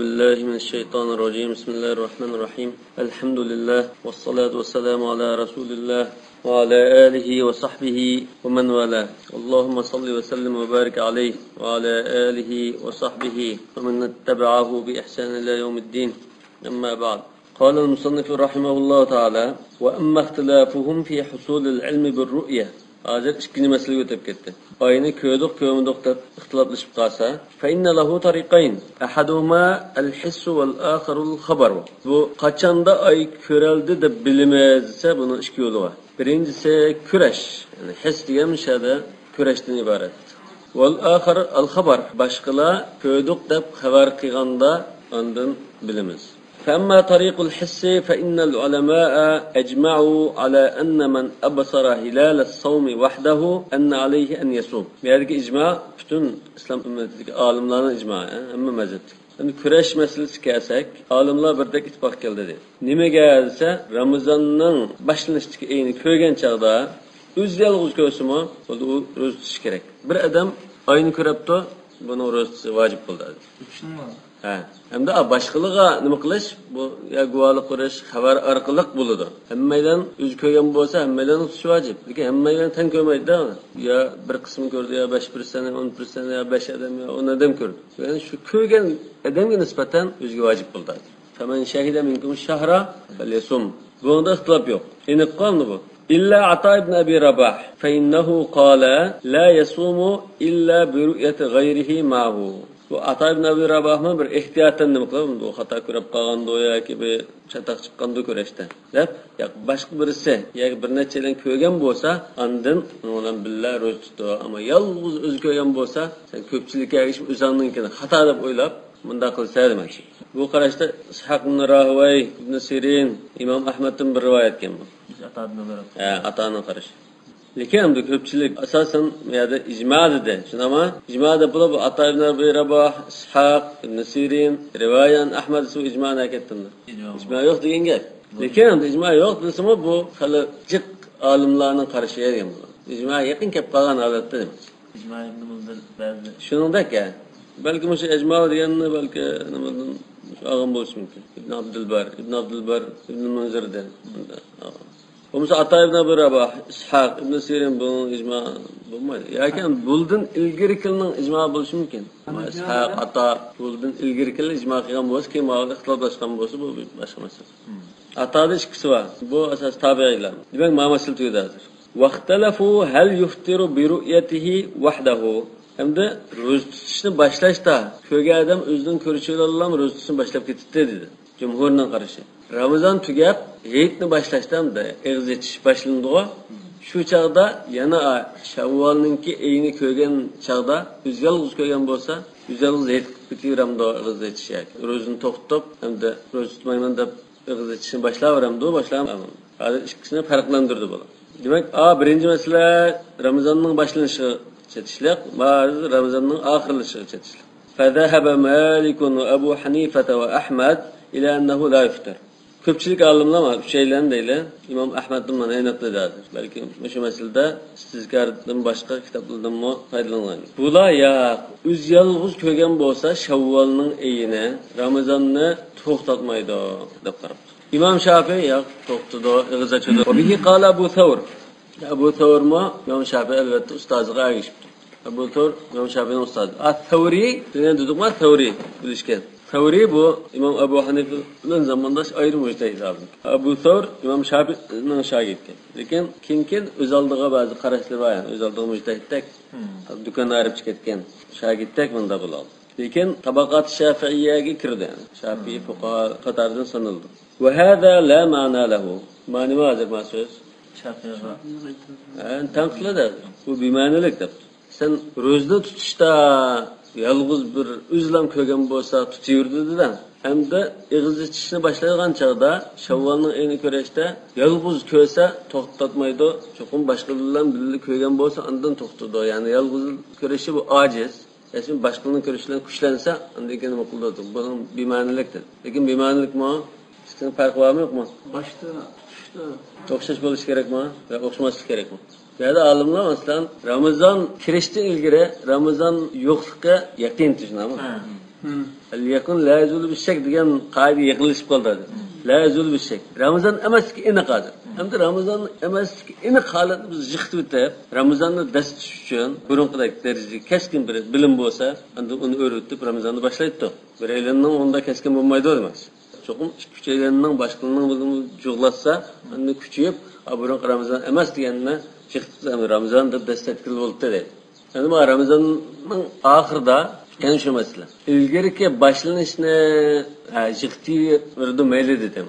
بالله من الشيطان الرجيم. بسم الله الرحمن الرحيم. الحمد لله والصلاة والسلام على رسول الله وعلى آله وصحبه ومن والاه. اللهم صل وسلم وبارك عليه وعلى آله وصحبه ومن اتبعه بإحسان إلى يوم الدين. أما بعد. قال المصنف رحمه الله تعالى: وأما اختلافهم في حصول العلم بالرؤية. Hozir ikkinchi masalaga o'tib ketdi. Oyni ko'rdik, ko'rmadik deb ixtiloflashib qolsa, fa inna lahu tariqayn. Ahaduhuma al-hiss wal akharu al-khabar. Bu qachonda oy ko'raldi deb bilamiz desa, buning ikki yo'li bor. Birinchisi kurash, ya'ni his degan shada kurashdan iborat. Wal akhar al-khabar. Boshqalar ko'rdik deb xabar qilganda ondan bilamiz. فأما طريق الحس فإن العلماء أجمعوا على أن من أبصر هلال الصوم وحده أن عليه أن يصوم. بهذا إجماع bütün İslam ümmetindeki alimlerin icmaı, hamma mezheptik. Şimdi küreş meselesi kelsek, alimler birdek ittifak keldi dedi. Nimaga desa, Ramazonning boshlanishidagi eyni ko'rgan chog'da o'zi yolg'iz ko'rsimi, u ro'za tutish kerak. Bir odam oyni ko'ribdi, buni ro'za tutishi vojib bo'ldi. Ha, hamda boshqalarga nima qilish, bu ya guvohlik qilish, xabar orqali bo'ladi. Hammadan o'zi ko'rgan bo'lsa, hammadan tutish vojib. Lekin hammadan tan ko'rmaydi-da. Ya bir qismi ko'rdi, ya 5%, 10%, ya 5 odam, ya 10 odam ko'rdi. Ya'ni shu ko'rgan odamga nisbatan o'ziga vojib bo'ldi. Faman shahida minkum shahra falyasum. Bunda ixtilof yo'q. Aniq qoldi bu. إلا عطاء بن أبي رباح فإنه قال لا يصوم إلا برؤية غيره معه. Bu Ato ibn Abi Rabohmi bir ehtiyotdan nima qilib, bu xato ko'rib qolganda yoki bir chataq chiqqanda ko'rishdi deb, yo boshqa birisi yoki bir nechadan ko'rgan bo'lsa, andin ular billa ro'za tutdi. Ammo yolg'iz o'zi ko'rgan bo'lsa, sen ko'pchilikka ergishib o'zingninkini xato deb o'ylab bunda qilsa demoqchi. Bu qarashda Ishoq ibn Rahuvay, ibn Sirin, Imom Ahmaddan bir rivoyat ekan bu. Ato ibn Abi Raboh. Ha, Atoning qarashi. Lekin endi ko'pchilik asosan bu yerda ijmo dedi. Shunami? Ijmo deb bo'lib Ato ibn Abi Raboh, Ishoq ibn Sirin, rivoyan Ahmad su ijmoni aytdi. Ijmo yo'q degan gap. Lekin endi ijmo yo'q desimi bu hali jiq olimlarning qarashi degan bu. Ijmo yaqin kelib qolgan holatda demak. Ijmo ibn Munzir ba'zi. Shuningdek, balki o'sha ijmo deganni balki nimadan olgan bo'lishi mumkin. Ibn Abdulbar, Ibn Abdulbar, Ibn Munzirdan. Bo'lmasa Ato ibn Abi Raboh, Ishoq ibn Sirin bu ijmo bo'lmaydi. Yoki buldan ilgirikilning ijmo bo'lishi mumkin. Ishoq, Ato buldan ilgirikil ijmo qilgan bo'lsa, keyin ixtiloflashgan bo'lsa, bu boshqa masala. Atoda ikkisi bor. Bu asos tabiiylar. Demak, ma masala tugadi hozir. Vaqtalafu hal yuftiru bi ru'yatihi wahdahu. Hamda ro'za tutishni boshlashda ko'rgan odam o'zining ko'rishi bilan ro'za tutishni boshlab ketibdi dedi. Jumhurning qarashi. Ramazon tugab, hayitni boshlashdan da og'iz ichish boshlandi-ku. Shu chog'da yana Shavvolninki eyni ko'rgan chog'da o'zi yolg'iz ko'rgan bo'lsa, o'zi yolg'iz hayit qilib ketaveramdi og'iz ichish yoki ro'zani to'xtatib, hamda ro'za tutmayman deb og'iz ichishni boshlayveramdi, boshlayman. Hozir ikkisini farqlantirdi bular. Demak, birinchi masala Ramazonning boshlanishiga chetishliq, ba'zi Ramazonning oxirlashishiga chetishliq. فذهب مالك وأبو حنيفة وأحمد إلى أنه لا يفطر. Ko'pchilik olimlar uchaylan deydi. Imom Ahmaddan mana aniq dedi. Balki shu masalada istizkordan boshqa kitoblardan foydalangan. Bular ya o'z yolg'iz ko'rgan bo'lsa, Shavvolning eyini Ramazonni to'xtatmaydi deb qarabdi. Imom Shafiy ya to'xtadi, og'iz ochadi. Va bihi qala Abu Thawr. Abu Thawrmi Imom Shafiy albatta ustoziga ergishibdi. Abu Thawr Imom Shafiyning ustozi. At-Thawri degan dedikmi? Thawri bilishgan. Thawri bu Imom Abu Hanifa bilan zamondosh ayrim mujtahid olim. Abu Thawr Imom Shafiyning shogirdi. Lekin keyin o'z oldiga ba'zi qarashlar bor, ya'ni o'z oldiga mujtahiddak do'kon ayirib chiqib ketgan shogirddak bunda bo'ladi. Lekin tabaqat Shafiiyaga kirdi, ya'ni Shafiiy fuqaho qatoridan sanaldi. Va hada la ma'na lahu. Ma'ni nima hozir so'z? Shafiiyga tanqidladi. Bu bema'nilik deb. Sen ro'zani tutishda yolg'iz bir o'zilam ko'rgan bo'lsa tutaverdi dedi. Hamda og'iz ichishni boshlagan chog'da Shavvolning eyni ko'rishda yolg'iz ko'rsa to'xtatmaydi, cho'qim boshqa bilan birga ko'rgan bo'lsa undan to'xtadi. Ya'ni yolg'iz ko'rishi bu ojiz. Lekin boshqalarning ko'rishi bilan kuchlansa, undan keyin nima qiladi? Buning bema'nilik dedi. Lekin bema'nilikmi? Ikkisining farqi bormi yo'qmi? Boshda tutishda o'xshash bo'lishi kerakmi yo o'xshamaslik kerakmi? Bu yerda olimlar masalan Ramazon kirishdan ilgari Ramazon yo'qligiga yaqin tushunami? El yaqin la yazulu bishshak degan qoida yig'ilishib qoldi. La yazulu bishshak. Ramazon emasligi aniq hozir. Hamda Ramazon emasligi aniq holatni biz yiqitib o'tib, Ramazonni dast tutish uchun burunqidek darajada keskin bir bilim bo'lsa, endi uni o'rgatib Ramazonni boshlaydi. Bir aylanning unda keskin bo'lmaydi emas. Cho'qim 2-3 aylanning boshqaning bilimi jug'latsa, endi kuchayib, burunqi Ramazon emas deganni yiqitib Ramazon deb dastlabki bo'ldi deydi. Endi bu Ramazonning oxirida yana shu masala. Ilgariki boshlanishni yiqitib mayli dedim.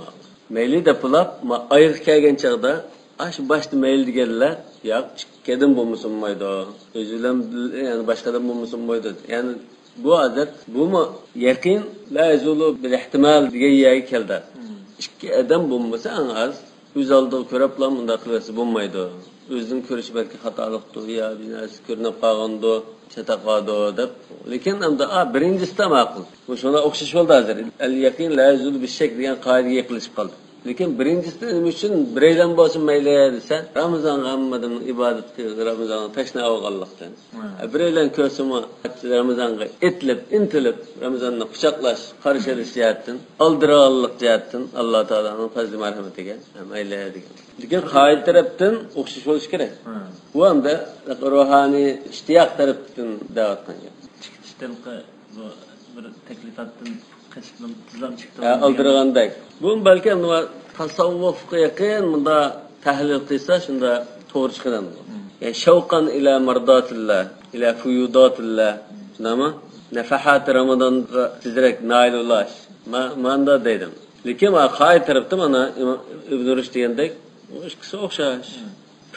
Mayli deb bulab, ayriq kelgan chog'da ash boshda mayli deganlar, yo'q, ikki bo'lmasa bo'lmaydi. O'zi bilan ya'ni boshqadan bo'lmasa bo'lmaydi. Ya'ni bu hozir bumi yaqin la yazulu bil ihtimal degan yerga keldi. Ikki odam bo'lmasa eng oz o'z oldiga ko'ribla bunday qilsa bo'lmaydi. O'zining ko'rishi balki xatolikdir yo bir narsa ko'rinib qolgandir, chataqadi deb. Lekin endi birinchisida ma'qul. Bu shunga o'xshash bo'ldi hozir. El yaqin la yazulu bishshak degan qoidaga yiqilishib qoldi. Lekin birinchisida nima uchun biraydan bo'lsin mayli desa, Ramazonga hammadan ibodat qilib, Ramazonga tashna olganlikdan. Biraydan ko'rsimi Ramazonga etlib, intilib, Ramazonni quchoqlash, qarshi olish jihatdan, oldirganlik jihatdan Alloh taoloning fazli marhamatiga mayli degan. Lekin qoida tarafdan o'xshash bo'lishi kerak. Bu hamda ruhoniy ishtiyoq tarafdan da'vat qilgan. Chiqishdan bu bir taklifatdan oldirgandek. Bu balki tasavvufga yaqin bunda tahlil qilsa shunda to'g'ri chiqadi. Ya'ni shavqan ila mardatillah, ila fuyudatillah, nima? Nafahat Ramazonga tezroq nail ulash. Manda dedim. Lekin qoida tarafda mana Ibn Rushd degandek, ikkisi o'xshash.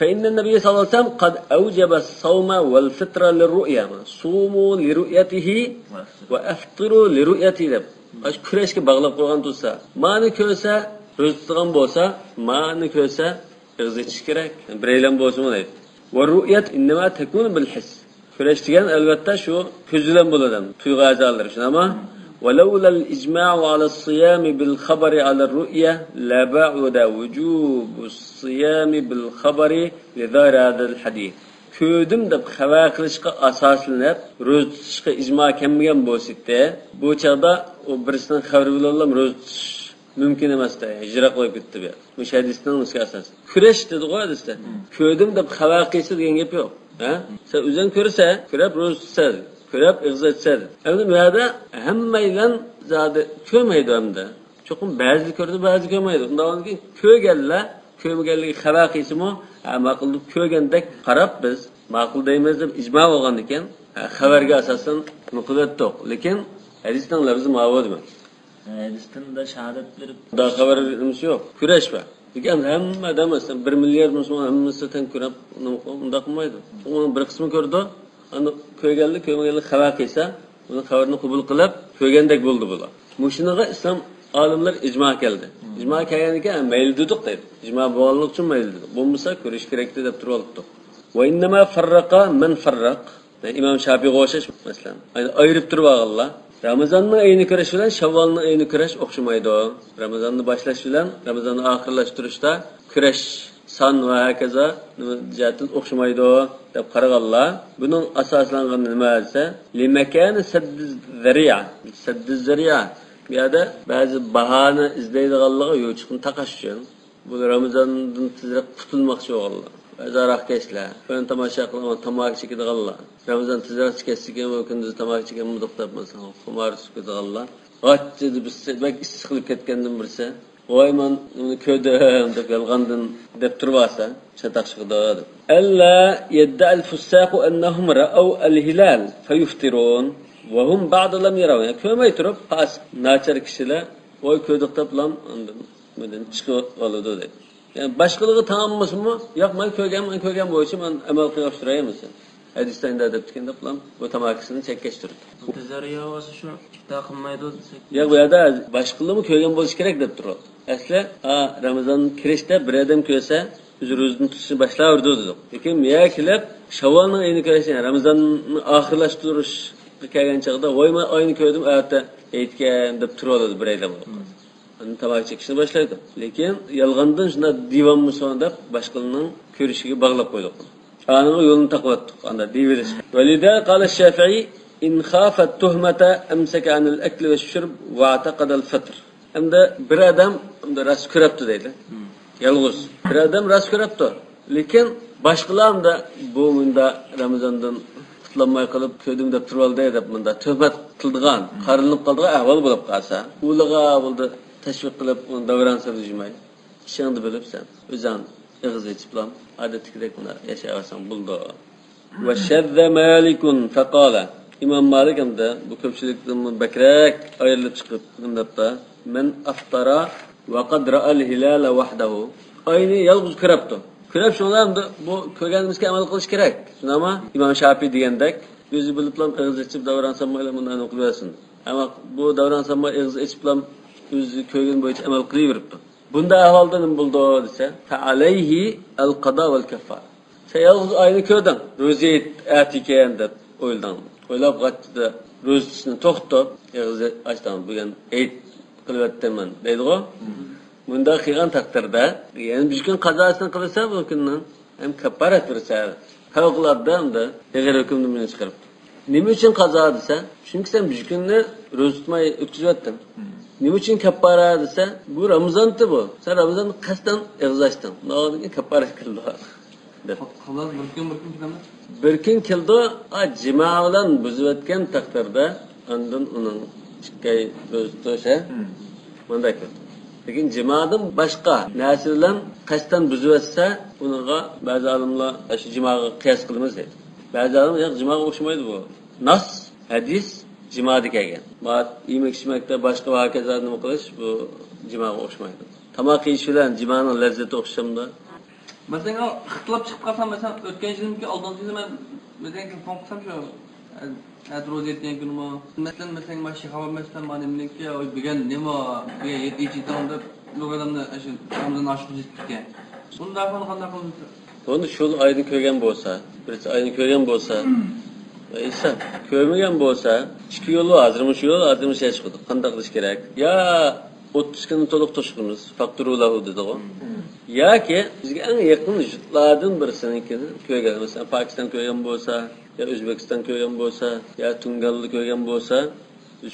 فإن النبي صلى الله عليه وسلم قد أوجب الصوم والفطر للرؤيا صوموا لرؤيته وأفطروا لرؤيته deb kurashga bog'lab qo'ygan tursa, ma'ni ko'rsa, ro'za tutgan bo'lsa, ma'ni ko'rsa ro'za ichish kerak. Biraylan bo'lsa deydi. Va ru'yat innama takunu bil his. Kurash degan albatta shu ko'z bilan bo'ladi, tuyg'u a'zolari, shunami? ولولا الإجماع على الصيام بالخبر على الرؤية لبعد وجوب الصيام بالخبر لظاهر هذا الحديث. Ko'rdim deb xabar qilishga asoslanib ro'za tutishga ijmo kelmagan bo'lsa-da, bu chog'da u birisining xabari bilan ro'za tutish mumkin emasda, hijra qo'yib ketdi bu. Bu hadisning o'ziga asos. Kurash dedi-ku hadisda. Ko'rdim deb xabar qilsa degan gap yo'q. Ha? Sen o'zing ko'rsa, ko'rib ro'za tutsa, ko'rib ig'z etsa. Endi bu yerda hammaydan zodi ko'rmaydi hamda. Cho'qim ba'zi ko'rdi, ba'zi ko'rmaydi. Undan keyin ko'rganlar ko'rmaganligi xabar qilsimi, ma'qul deb ko'rgandek qarab biz ma'qul deymiz deb ijmo bo'lgan ekan, xabarga asosan qilyaptik. Lekin hadisning lafzi mavjud emas. Hadisdan da shahodat berib, da xabarimiz yo'q. Kurash bor. Lekin hamma odam masalan 1 milliard musulmon hammasi tang ko'rib, undaq qilmaydi. Uning bir qismi ko'rdi, ana ko'rganlik, ko'rmaganlik xabar qilsa, uni xabarini qabul qilib, ko'rgandek bo'ldi bular. Mushuniga islom olimlar ijmo keldi. Ijmo kelgan ekan, mayli dedik deydi. Ijmo bo'lganlik uchun mayli dedik. Bo'lmasa ko'rish kerakdi deb turib oldik. Va innama farraqa man farraq. Imom Shofiy o'xshash masalan, ayirib turib olganlar. Ramazonning oyini ko'rish bilan Shavvolning oyini ko'rish o'xshamaydi. Ramazonni boshlash bilan Ramazonni oxirlashtirishda kurash san va hokazo nima jihatdan o'xshamaydi deb qaraganlar. Buning asoslangan nima desa, limakani saddiz zari'a. Saddiz zari'a bu yerda ba'zi bahoni izlaydiganlarga yo'l chiqini taqash uchun bu Ramazondan tezroq qutulmoqchi bo'lganlar. Ba'zi aroqkashlar, fon tomosha qilgan, tomaki chekadiganlar, Ramazon tezroq ketsa ekan, kunduz tomaki chekkanmi deb masalan, xumor tutadiganlar. Ochdi biz bak issiq qilib ketgandan birsa, voy man uni ko'rdim deb yolg'ondan deb turib olsa, chataq chiqadi deb. Alla yadda'al fussaqu annahum ra'aw al-hilal fayuftirun va hum ba'd lam yaraw. Yani ko'rmay turib, fasik, nachar kishilar voy ko'rdik deb lam undan chiqib oladi deb. Yani başkaları tamamlasınmı? Yok ben ko'rgan, ben ko'rgan bo'yicha men amal qilib turaymiz. Hadisdan da deb tikanda bilan bu tamakisini chekkashtirdi. Tezariya bo'lsa shu iftor qilmaydi desak. Yo'q, bu yerda boshqalarmi ko'rgan bo'lishi kerak deb turadi. Asli, Ramazon kirishda bir odam ko'rsa, o'zi ro'zani tutishni boshlayverdi dedik. Lekin bu yerga kelib Shavvolning oyini ko'rish, yani Ramazonni oxirlashtirish kelgan chog'da voy men oyini ko'rdim, erta aytgan deb turadi bir odam. Uni tamaki chekishni boshlaydi. Lekin yolg'ondan shunda devon muson deb boshqalarning ko'rishiga bog'lab qo'ydik. Aniq yo'lini taqvatdik. Anda deyverish. Valida qala Shafi'i إن خاف التهمة أمسك عن الأكل والشرب واعتقد الفطر. Endi bir odam endi rost ko'ribdi deydi. Yolg'iz. Bir odam rost ko'ribdi. Lekin boshqalar da bu bunda Ramazondan qutlanmay qilib ko'rdim deb turib oldi deb bunda tuhmat qildigan, qarinib qoldigan ahvol bo'lib qolsa, ularga bo'ldi tashviq qilib uni davron solishmay, ishingni bilibsan, o'zing ig'iz ichib odatdagidek buni yashayversan bo'ldi. Va shadda Malikun faqala. İmam Malik hamda bu ko'pchilikdan bakrak ayrilib chiqib debdi: Men aftara va qad ra'al hilala wahdahu. Oyni yolg'iz ko'ribdi. Ko'rib shundan bu ko'rganimizga amal qilish kerak. Shundami? İmam Shafiy degandek o'zi bilib ig'iz ichib davron solmaylar bundan qilaversin. Ammo bu davron solmay ig'iz ichib o'zi ko'rgan bo'yicha amal qilaveribdi. Bunda ahvolda nima bo'ldi desa, fa alayhi al qada val kaffara. Sen yolg'iz oyni ko'rding, ro'za ekan deb o'ylading. O'ylab qatdi, ro'zasini to'xtatib, ig'iz ochdan bugun ayt qilyaptiman deydi-ku. Bunda qilgan taqdirda, ya'ni bir kun qazosini qilsa bu kundan ham kafforat bersa, favqulodda unda ig'ir hukmni buni chiqaribdi. Nima uchun qazo desa, chunki sen bir kunni ro'za tutmay o'tkazyaptin. Nima uchun kaffora desa, bu Ramazonda bu. Sen Ramazonni qasddan ig'iz ochding. Bundan kaffora qildi. Deb. Bir kun bir kun keladi. Bir kun keldi, jima bilan buzayotgan taqdirda ondan uning ikki oy ro'za tutishi bunday keldi. Lekin jimadan boshqa narsa bilan qasddan buzayotsa, uningga ba'zi olimlar shu jimaga qiyos qilamiz deydi. Ba'zi olimlar yo'q, jimaga o'xshamaydi bu. Nas, hadis jimada kelgan. Yemak ichmakda boshqa hokazo nima qilish bu jimaga o'xshamaydi. Tomoq yeyish bilan jimaning lazzati o'xshamdi. Masalan, ixtilof chiqib qolsa, masalan, o'tgan yilniki oldingi yili men masalan telefon qilsam shu ro'za yetgan kunimi, masalan, mana shu xabar masalan, mana nimniki, bugun nima, bugun yetti ichidam deb odamni shu Ramazon oshib ketgan. Bunda ahvol qanday qilamiz? Buni shu oyni ko'rgan bo'lsa, birisi oyni ko'rgan bo'lsa, esa ko'rmagan bo'lsa, ikki yo'l bor, hozirmi shu yo'l, hozirmi shu chiqdi. Qanday qilish kerak? Ya 30 kunni to'liq to'shqimiz, faqturulahu dedi-ku. Yoki bizga eng yaqin yurtlardan birisininkini ko'rgan, masalan, Pokiston ko'rgan bo'lsa, ya O'zbekiston ko'rgan bo'lsa, ya Tungalni ko'rgan bo'lsa,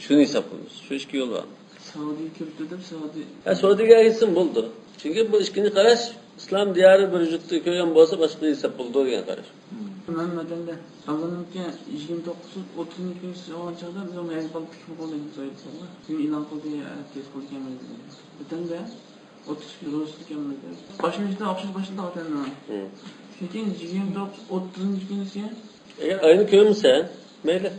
shuni hisob qilamiz. Shu ikki yo'l bor. Saudiya kirib deb Saudiya. Ha, Saudiyaga gitsin bo'ldi. Chunki bu ikkinchi qarash islom diyori bir yurtni ko'rgan bo'lsa, boshqa hisob bo'ldi degan qarash. Men madanda Ramazonniki 29-30 kunisi olgan chog'da biz uni yozib olib tikib qo'ydik, keyin e'lon qildi, tez qilganmiz. Vatanda 30 kun ro'za tutganmiz. Boshimizda o'xshash boshladi vatanda. Keyin 29-30 kunisi agar oyni ko'rmasa, mayli.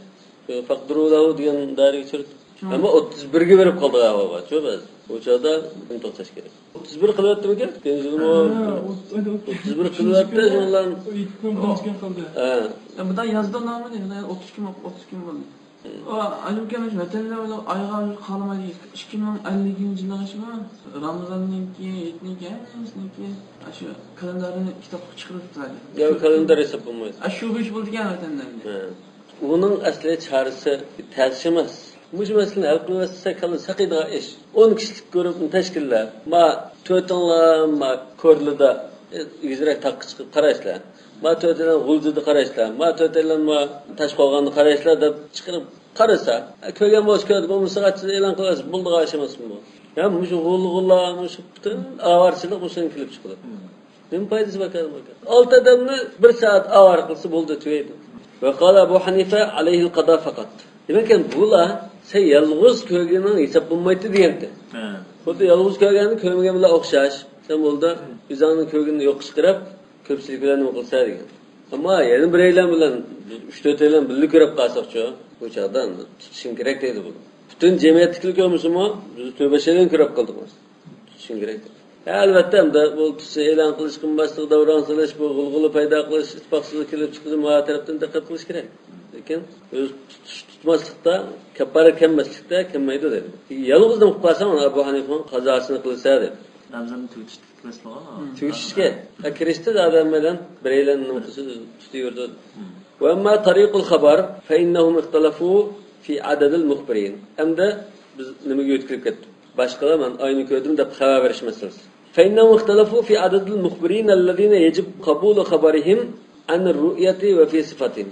Faqdurulahu degan doiraga tushirdi. Ammo 31 ga berib qoldi havo, shu ba'zi. O chog'da uni to'xtash kerak. 31 qilyaptimikan? 31 qilyapti, shundan 2 kun qildi. Ha. Bundan yozda nomini, bundan 30 kun, 30 kun bo'ldi. O ayrim vatanda oyga qolmaydi. 2050-yilgacha Ramazonniki, yetniki, hammasiniki shu kalendarni kitob chiqarib turadi. Yo, kalendar hisob bo'lmaydi. Shu ish bo'ldi ekan vatanda. Uning asli chorasi ters emas. Bu masalani hal qilsa kalla saqiydigan ish. 10 kishilik guruhni tashkillab, ma to'rtinglar, ma ko'rlida egizroq taqqa chiqib qaraysizlar. Ma to'rtinglar G'uljida qaraysizlar, ma to'rtinglar ma Toshqo'rg'onni qaraysizlar deb chiqarib qarasa, ko'rgan bo'lsa ko'rdi, bo'lmasa e'lon qilasiz, bo'ldi ish emasmi bu? Ya shu g'ul-g'ullar, shu butun avarchilik o'shan kelib chiqadi. Nima foydasi bor ekan? 6 odamni 1 soat avar qilsa bo'ldi, tugaydi. Va qala Abu Hanifa alayhi al-qada faqat. Demak, bular sen yolg'iz ko'rganing hisob bo'lmaydi degandi. Xuddi yolg'iz ko'rganni ko'rmagan bilan o'xshash. Sen bo'ldi, o'zingni ko'rganni yo'q chiqarib, ko'pchilik bilan nima qilsa degan. Ammo yana bir aylan bilan 3-4 aylan birga ko'rib qolsaqchi, bu chog'dan tutishing kerak deydi bu. Butun jamiyatlikni ko'rmisizmi? Biz to'rbesh aydan ko'rib qoldik. Tutishing kerak. Albatta hamda bu tutsa e'lon qilish, qilmaslik, davron qilish, bu g'ulg'ula paydo qilish, ittifoqsizlik kelib chiqishi ma tarafdan diqqat qilish kerak. Lekin o'z tutish tutmaslikda, kaffara kelmaslikda kelmaydi dedi. Yolg'iz nima qilib qolsam, Abu Hanifaning qazosini qilsa dedi. Ramazonni tugatish qilmaslig'i. Tugatishga kirishda odam bilan biraylan nima qilsa tutaverdi. Va amma tariqul xabar fa innahum ixtalafu fi adadil muxbirin. Hamda biz nimaga yo'tkilib ketdik? Boshqalar men oyni ko'rdim deb xabar berish masalasi. فإنهم اختلفوا في عدد المخبرين الذين يجب قبول خبرهم عن الرؤية وفي صفتهم.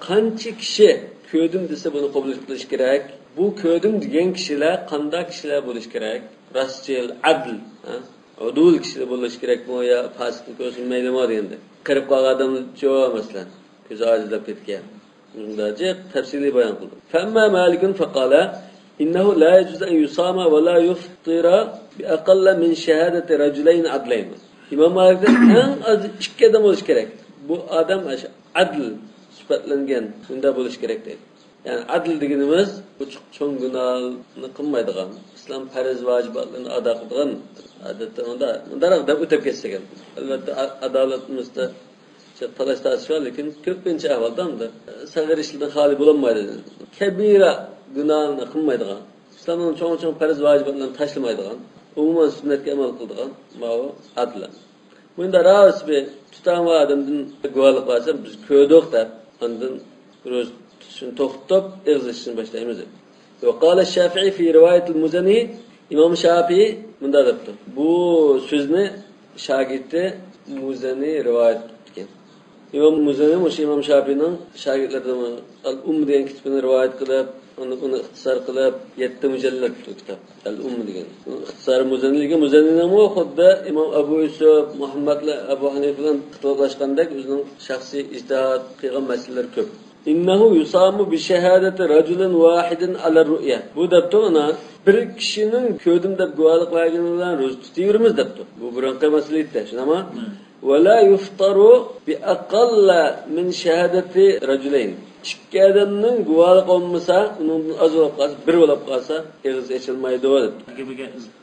Qancha kishi Ko'rdim desa buni qabul qilish kerak. Bu ko'rdim degan kishilar qanday kishilar bo'lishi kerak? Rostchil, adl, udul kishilar bo'lishi kerakmi yo fasiqni ko'rsinmaydimi deganda. Qirib qolgan odamchi masalan, ko'zi ojizlab ketgan. Bunda jiq tafsiliy bayon qildi. Famma Malikun faqala innahu la yajuz an yusama va la yuftira bi aqalla min shahadati rajulayn adlayn. İmom Malikdan eng oz 2 odam bo'lishi kerak. Bu odam adl sifatlangan, unda bo'lishi kerak deydi. Yani adl deganimiz bu cho'ng gunohni qilmaydigan, islom farz vojibotlarini ado qiladigan, odatda unda bundaroq deb o'tib ketsak ham. Albatta adolatimizda talash tortish bor, lekin ko'pincha ahvolda unda sag'ir ishlardan xoli bo'lolmaydi. Kabira gunohni qilmaydigan, islomning cho'ng-cho'ng farz vojibotlarini tashlamaydigan, umuman sunnatga amal qiladigan bu adl. Bunda rost bir tutan odamdan guvohlik olsa, biz ko'rdik deb, ondan ro'z tutishni to'xtatib, ig'iz ichishni boshlaymiz. Va qala Shafi'i fi rivoyat al-Muzani, Imom Shafi'i bunda debdi. Bu so'zni shogirdi Muzani rivoyat qilgan. İmom Muzani o'sha İmom Shafi'ning shogirdlaridan Al-Umm degan kitobini rivoyat qilib, uni ixtisor qilib 7 mujallad kitob Al-Umm degan. Ixtisor Muzaniyga, Muzaniyning xuddi İmom Abu Yusuf, Muhammad Abu Hanifa bilan ixtiloflashgandek o'zining shaxsiy ijtihod qilgan masalalar ko'p. İnnehu yusamu bi şehadeti raculin vahidin ala ru'ya. Bu debdi ona bir kishining ko'rdim deb guvohlik bergani bilan ro'za tutaveramiz debdi. Bu birinchi masala shunami? Ve la yuftaru bi aqalla min şehadeti raculayn. İkki odamning guvohlik olmasa, undan oz bo'lib qolsa, bir bo'lib qolsa, og'iz ochilmaydi deb. Birga zid.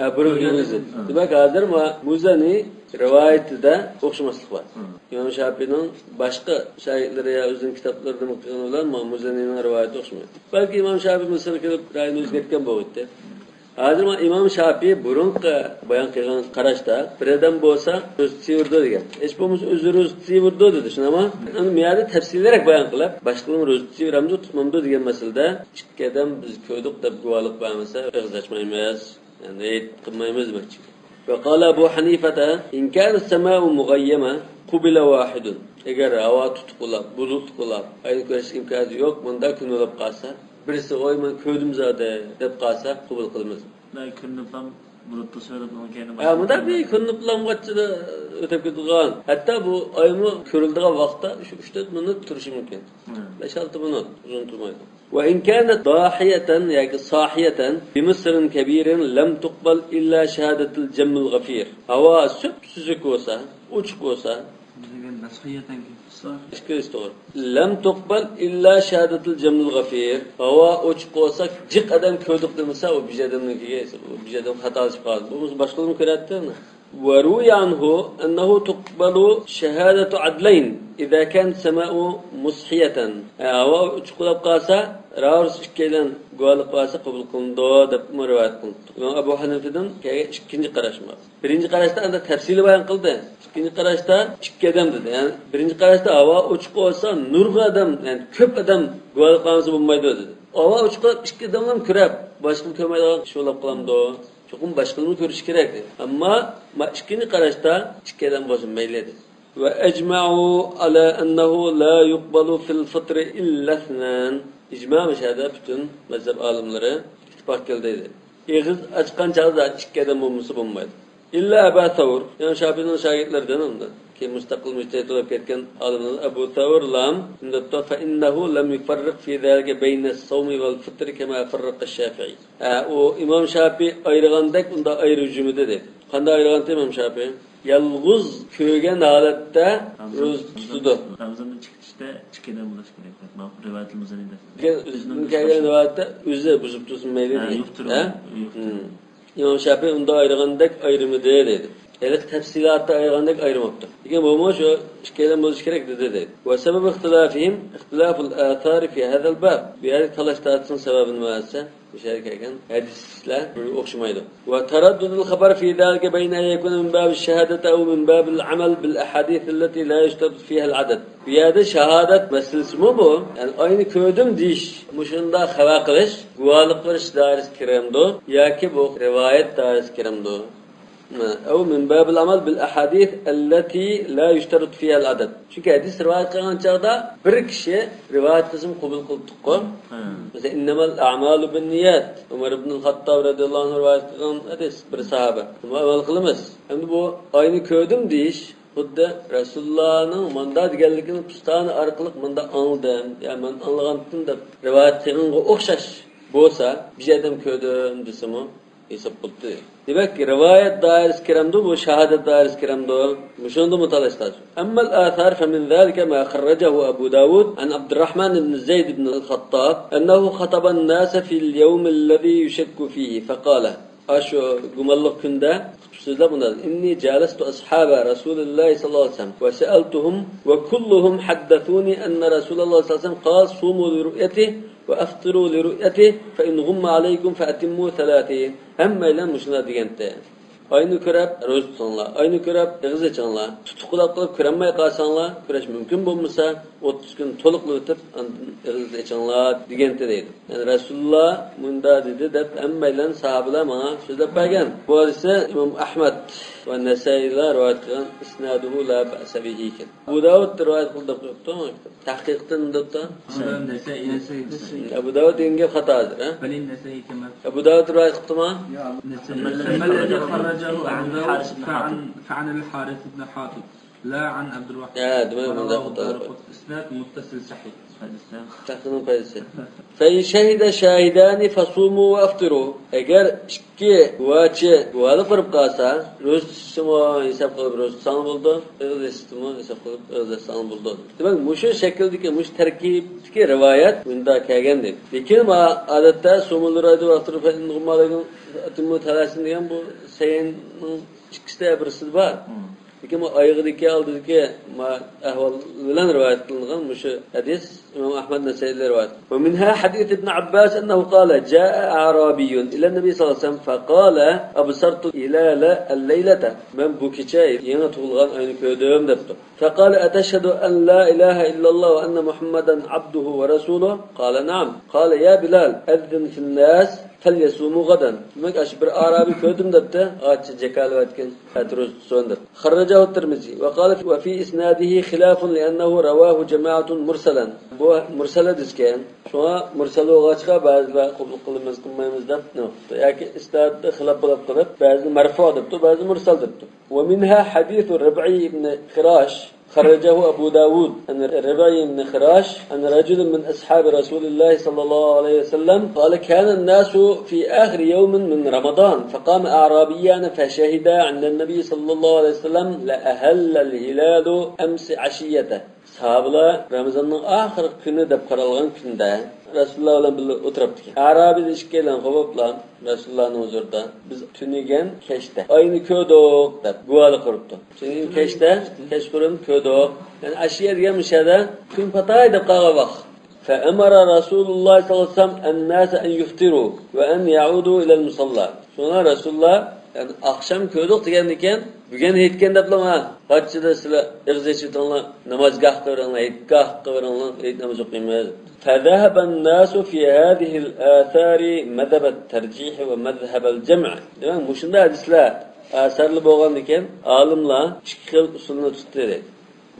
Ha, bir-biriga zid. Demak, hozir Muzani rivoyatida o'xshamaslik bor. İmom Shafi'ning boshqa shogirdlari yo o'zining kitoblarida qilgan bilan Muzanining rivoyati o'xshamaydi. Balki İmom Shafi Misrga kelib rayini o'zgartgan bo'ldi. Hozir İmom Shafi burunqi bayon qilgan qarashda bir odam bo'lsa o'zi tutaverdi degan. Hech bo'lmasa o'zi ro'za tutaverdi dedi, shunami? Uni miyada tafsilroq bayon qilib, boshqalar ro'za tutaveramdi, tutmamdi degan masalada ikki odam biz ko'rdik deb guvohlik bermasa, og'iz ochmaymiz, ya'ni qilmaymiz demoqchi. Va qala Abu Hanifata in kana as-sama'u mughayyama qubila wahidun. Agar havo tutuq bo'lib, bulut bo'lib, ayni ko'rish imkoni yo'q, bunda kun bo'lib qolsa, birisi oy men ko'rdim zade deb qolsa, qabul qilamiz. Kunni ham bulutda so'rab keyin. Ha, bunda bir kunni plangacha o'tib ketgan. Hatto bu oymi ko'rildigan vaqtda shu 3-4 minut turishi mumkin. 5-6 minut uzun turmaydi. Va in kanat dahiyatan yoki sahiyatan bi misrin kabirin lam tuqbal illa shahadatul jammul ghafir. Havo sup-suzuk bo'lsa, ochiq bo'lsa, to'g'ri. Lam tuqbal illa shahadatul jamul ghafir. Havo ochiq bo'lsa, jiq odam ko'rdik demasa, u bir odamnikiga, u bir odam xato qilib qoldi. Bu boshqalarni ko'radi-da. Va ruya anhu annahu tuqbalu shahadatu adlayn idza kan sama'u mushiyatan. Havo ochiq bo'lib qolsa, ravs ikkidan guvohlik qilsa qabul qilindi deb rivoyat qilindi. İmom Abu Hanifadan ikkinchi qarash bor. Birinchi qarashda anda tafsili bayon qildi. Ikkinchi qarashda ikki odam dedi. Ya'ni birinchi qarashda havo ochiq bo'lsa, nurg'un odam, ya'ni ko'p odam guvohlik qilmasa bo'lmaydi dedi. Havo ochiq bo'lib ikki odam ham ko'rib, boshqa ko'rmaydigan kishi bo'lib qolamdi. Cho'qim boshqalarni ko'rish kerak dedi. Ammo ikkinchi qarashda ikki odam bo'lsa mayli dedi. Va ajma'u ala annahu la yuqbalu fil fitr illa ithnan. İcma müşahede bütün mezhep alimleri ittifak keldi. Ağız açkan çağda ikki odam bo'lmasa bo'lmaydi. İlla Abu Thawr, yani Shafi'ning shogirdlaridan unda ki mustaqil mujtahid bo'lib ketgan olimlar Abu Thawr lam unda fa innahu lam yufarriq fi zalika bayna as-sawmi wal fitr kama farraqa ash-Shafi'i. U İmom Shafi ayirgandek unda ayrı cümle dedi. Qanday ayirgan İmom Shafi? Yalg'uz ko'rgan holatda ro'za tutdi. Ramazondan chiqishda ikki odam bo'lishi kerak. Rivoyatul Muzaniyda. O'zining kelgan rivoyatda o'zi buzib tursin mayli degan. İmom Shafi unda ayirgandek ayrimidi dedi. Elik tafsilotda ayirgandek ayirmabdi. Lekin bu shu ikki odam bo'lishi kerak dedi dedi. Va sabab ixtilofihim ixtiloful athar fi hadal bab. Bu yerda talash tortishning sababi nima esa? O'sha kelgan hadislar o'xshamaydi. Va taraddudul xabar fi zalika bayna an yakuna min bab ash-shahadati aw min bab al-amal bil ahadith allati la yushtaratu fiha al-adad. Bu yerda shahodat masalasimi bu? Ya'ni ayni ko'rdim deyish, mushunda xabar qilish, guvohlik qilish doirasi kiramdi yoki bu rivoyat doirasi kiramdi. أو من باب العمل بالأحاديث التي لا يشترط فيها العدد. Çünkü hadis rivayet qilgan chog'da bir kishi rivayet qilsa qabul qildik-ku. Mesela innemel a'malu binniyat. Umar ibn al-Hattab radıyallahu anh rivayet qilgan hadis bir sahaba. Buni amal qilamiz. Endi bu ayni ko'rdim deyish xuddi Rasulullahning manda deganligini pustani orqali manda angladim, ya'ni men anglagandim deb rivayet qilganga o'xshash bo'lsa, bir odam ko'rdim desimi hesab qildi. Demak, rivayet dairesi kiramdi, bu shahodat dairesi kiramdi. Shunda mutolaaslar. Amma al-athar fa min zalika ma kharrajahu Abu Davud an Abdurrahman ibn Zayd ibn al-Khattab annahu khataba an-nas fi al-yawm alladhi yushakku fihi faqala. Shu gumonliq kunda so'zlab bunday: Inni jalastu ashaba Rasululloh sallallohu alayhi vasallam va sa'altuhum va kulluhum haddathuni anna Rasululloh sallallohu alayhi vasallam qala sumu li ru'yatihi va aftiru li ru'yatihi fa in ghumma alaykum fa atimmu thalathin. Hammalar mushuna deganda. Ayni ko'rib ro'za tutinglar, ayni ko'rib og'iz ochinglar, tutuqlab qilib ko'ranmay qolsanglar, ko'rash mumkin bo'lmasa 30 kun to'liq o'tib og'iz ochinglar deganda deydi. Ya'ni Rasululloh bunda dedi deb hammalar sahobalar menga so'zlab bergan. Bu hadisni Imom Ahmad va Nasailar rivoyat qilgan, isnaduhu la ba'sa bihi ekan. Abu Davud rivoyat qildi deb qo'yibdi, tahqiqdan debdi. Abu Davud degan gap xatodir, ha? Abu Davud rivoyat qildimi? فعن الحارث بن حاتم لا عن عبد الواحد. اسناد متصل صحيح. Tahqiqning foydasi. Fa in shahida shahidani fasumu va aftiru. Agar ikki guvohchi guvohlik qilib qolsa, ro'za tutishmi hisob qilib ro'za tutsang bo'ldi, og'iz ochishmi hisob qilib og'iz ochsang bo'ldi. Demak, mushu shakldagi, mush tarkibdagi rivoyat bunda kelgan deb. Lekin odatda sumul raydu va aftiru fa in g'umma alaykum atimmu talasin degan bu sayinning ikkisida birisi bor. Lekin bu oyog'idagi oldidagi ahvol bilan rivoyat qilingan mushu hadis İmam Ahmad Nasaiy rivoyat. Va minha hadith ibn Abbas annahu qala jaa a'rabiyyun ila nabiy sallallohu alayhi vasallam faqala absartu hilala al-laylata. Men bu kecha yangi tug'ilgan oyni ko'rdim debdi. Faqala atashhadu an la ilaha illalloh va anna Muhammadan abduhu va rasuluhu? Qala na'am. Qala ya Bilal adhin fil nas falyasumu gadan. Demak, shu bir arabiy ko'rdim debdi. Acha jakalib aytgan atruz so'ndir. Kharrajahu Tirmizi va qala va fi isnadihi khilafun li'annahu rawahu jama'atun mursalan. Bu mursal hadis ekan. Shunga mursal bo'lg'achqa ba'zilar qabul qilamiz, qilmaymiz deb nima yoki isnodda xilof bo'lib qilib, ba'zi marfu debdi, ba'zi mursal debdi. Va minha hadithu Rib'i ibn Khirash خرجه أبو داود أن الربعي بن خراش أن رجل من أصحاب رسول الله صلى الله عليه وسلم قال كان الناس في آخر يوم من رمضان فقام أعرابيان فشهدا عند النبي صلى الله عليه وسلم لأهل الهلال أمس عشيته. Sahabalar Ramazonning oxirgi kuni deb qaralgan kunda Rasululloh bilan birga o'tiribdi. Arabiy ishga qoviblar Rasulullohning huzurida biz tunigan kechda oyni ko'rdik deb guvohlik qilibdi. Tunigan kechda kechqurun ko'rdik. Ya'ni ashiya degan mishada kun patay deb qolgan vaqt. فأمر رسول الله صلى الله عليه وسلم الناس أن يفطروا وأن يعودوا إلى المصلى. Sonra Rasululloh yani akşam ko'rdik degan ekan, bugun aytgan deblar ha, qachida sizlar og'iz ochinglar, namozgoh qilaringlar, hayitgoh qilaringlar, hayit namoz o'qiymiz. فذهب الناس في هذه الآثار مذهب الترجيح ومذهب الجمع. Demak, mushunda hadislar asarli bo'lgan ekan, olimlar ikki xil usulni tutdi deydi.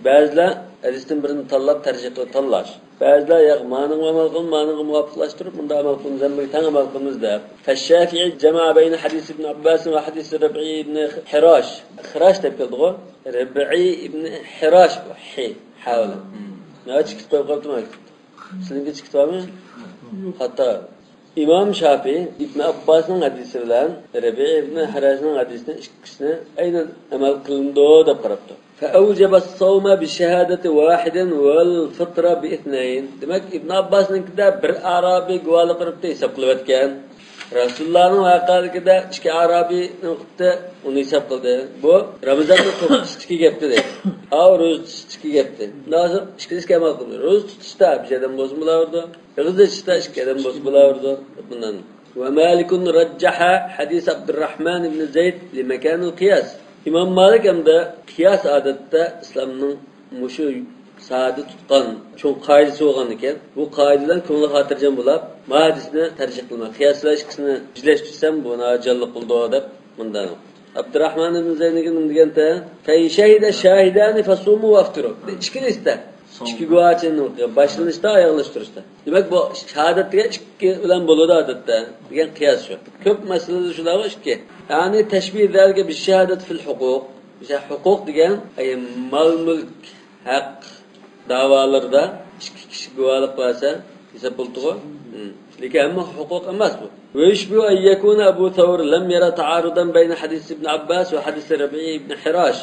Ba'zilar hadisdan birini tanlab tarjih qilib tanlash. Ba'zilar yo'q, ma'niga amal qilib, ma'niga muvofiqlashtirib, bunda amal qilamiz, hammaga tang amal qilamiz deb. Fash-Shafi'i jama'a bayna hadis ibn Abbas va hadis Rib'i ibn Hirash. Hirash deb keldi-ku. Rib'i ibn Hirash hi havla. Nima chiqib qo'yib qo'yibdi? Sizningki chiqdimi? Xato. İmam Şafii İbn Abbasning hadisi bilan Rabi ibn Hirashning hadisini ikkisini aynan amal qilindi deb qarabdi. فأوجب الصوم بشهادة واحد والفطر باثنين. Demak, İbn Abbasninkida bir arabiy guvohlik qilibdi, hisob qilib o'tgan. Rasulullohning voqealigida ikki arabiy qilibdi, uni hisob qildi. Bu Ramazonda to'qqizinchi gapdi deydi. Av ro'za tutishga gapdi. Hozir ikkisiga amal qildi. Ro'za tutishda bir odam bo'lsa bo'laverdi, og'iz ochishda ikki odam bo'lsa bo'laverdi. Bundan va Malikun rajjaha hadis Abdurrahman ibn Zayd li makan al-qiyas. İmam Malik hamda qiyas odatda islomning mushu saada tutgan cho'ng qoidasi bo'lgan ekan. Bu qoidadan ko'ngli xotirjam bo'lib, ma hadisni tarjih qilma. Qiyoslash ikkisini birlashtirsam bu nojonlik qildi deb bundan. Abdurrahman ibn Zeydniki nima deganda? Fa in shahida shahidani fasumu va aftiru. Ikkinchisida ikki guvohchini boshlanishda oyoqlashtirishda. Demak, bu shahodat degan ikki bilan bo'ladi odatda degan qiyos shu. Ko'p masalada shular ikki. Ya'ni tashbih zalika bi shahodat fil huquq. Mesela huquq degan mal mulk haq davalarda ikki kishi guvohlik qilsa hisob bo'ldi-ku. Lekin hamma huquq emas bu. ويشبه أن يكون أبو ثور لم يرى تعارضا بين حديث ابن عباس وحديث ربيع بن حراش.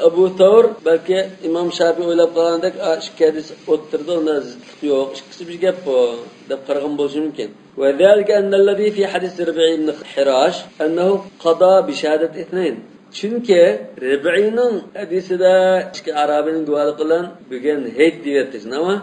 Abu Thawr balki İmam Şafii o'ylab qolgandek, ikki hadis o'ttirdi, unda zidlik yo'q, ikkisi bir gap bu deb qaragan bo'lishi mumkin. وذلك أن الذي في حديث ربيع بن حراش أنه قضى بشهادة اثنين. Chunki Rabi'ning hadisida ikki arabining guvohligi bilan bugun hayt deyapti, nima?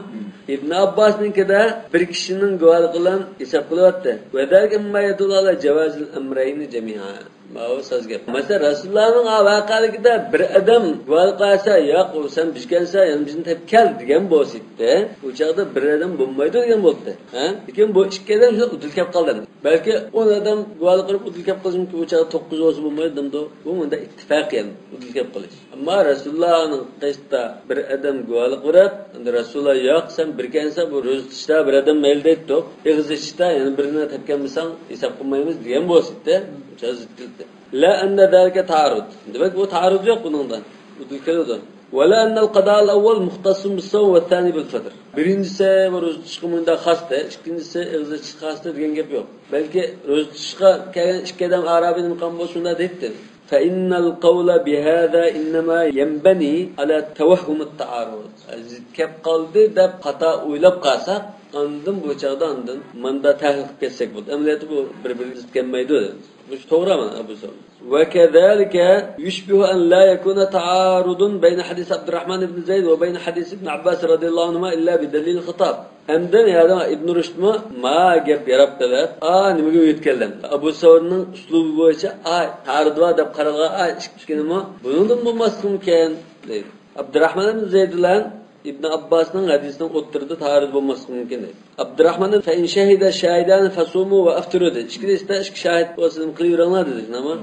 İbn Abbasninkida bir kishining guvohligi bilan hisob qilyapti. وذلك مما يدل على جواز الأمرين جميعا. Ma so'z gap. Masalan, Rasulullohning voqealigida bir odam guvohlik qilsa, yo'q, sen bizgansan, yani bizni tepib kel degan bo'lsa-da, u chaqda bir odam bo'lmaydi degan bo'ldi. Ha? Lekin bu ikki odam shunda udil kelib qoldi. Balki 10 odam guvohlik qilib udil kelib qolishi mumkin, u chaqda 9 bo'lsa bo'lmaydi demdi. Bu bunda ittifoq yani udil kelib qolish. Ammo Rasulullohning qisda bir odam guvohlik qilib, endi Rasululloh yo'q, sen birgansan, bu ro'za tutishda bir odam mayli deydi, og'iz ichishda yani birini tepgan bo'lsang hisob qilmaymiz degan bo'lsa-da, u chaqda zid. لا أن ذلك تعارض. Demek bu taarrud yo'q buningdan. Udil keladi. ولا أن القضاء الأول مختص بالصوم والثاني بالفطر. Birincisi ro'za tutishga bunda xosdi, ikkinchisi og'iz ichishga xosdi degan gap yo'q. Balki ro'za tutishga kelgan ikki odam arabiy maqom bo'lsa shunda deydi. فإن القول بهذا إنما ينبني على توهم التعارض. Zid kelib qoldi deb xato o'ylab qolsak, andin bu chaqda andin manda tahlil qilib ketsak bo'ldi. Amaliyotda bu bir-biriga zid kelmaydi. Bu to'g'rimi Abu Sa'id? وكذلك يشبه أن لا يكون تعارض بين حديث عبد الرحمن بن زيد وبين حديث ابن عباس رضي الله عنهما إلا بدليل الخطاب. Hamdan ya İbn Rüşdmi ma gap yarab deb, nimaga yetgandim. Abu Sa'idning uslubi bo'yicha ta'arrud bor deb qaralgan ikkinimi bundan bo'lmasligi mumkin deydi. Abdurrahman ibn Zayd bilan İbn Abbasning hadisining o'ttirida ta'arrud bo'lmasligi mumkin deydi. Abdurrahman fa in shahida shahidan fasumu va aftiru dedi. Ikkisida ikki shahid bo'lsa nima qilaveringlar dedi, nima?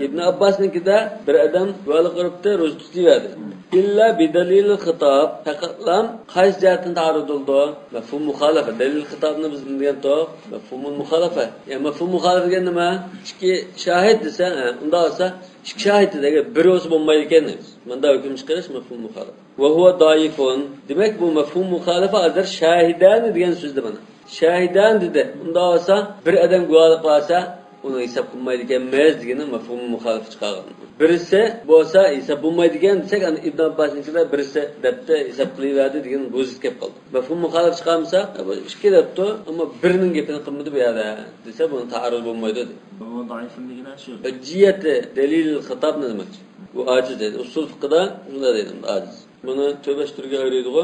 İbn Abbasnikida bir odam guvohlik qilibdi, ro'za tutaverdi. İlla bidalil xitob, faqatlam qaysi jihatdan ta'arrud bo'ldi? Mafhum muxolifa. Dalil xitobni biz degan to'q, mafhumul muxolifa. Ya'ni mafhum muxolifa degan nima? Ikki shahid desa, unda olsa ikki shahid degan bir o'zi bo'lmaydi ekan. Bunda hukm chiqarish mafhum muxolifa. Va huwa daifun. Demak bu mafhum muxolifa hozir shahidan degan so'zda mana. Shahidan dedi. Unda olsa bir odam guvohlik qilsa, uni hisob qilmaydi ekanmiz degani mafhum muxolif chiqargan. Birisi bo'lsa hisob bo'lmaydi ekan desak, ana İbn Abbasnikida birisi debdi hisob qilaverdi degan bu zid kelib qoldi. Mafhum muxolif chiqarmasa, bu ikki debdi, ammo birining gapini qilmadi bu yerda desa, buni ta'arrud bo'lmaydi dedi. Bu zaifun degani shu. Hujjiyati dalil xitobni demoqchi. Bu ajiz dedi. Usul fiqda shunday deydi, ajiz. Buni to'rt turga ayiradi-ku.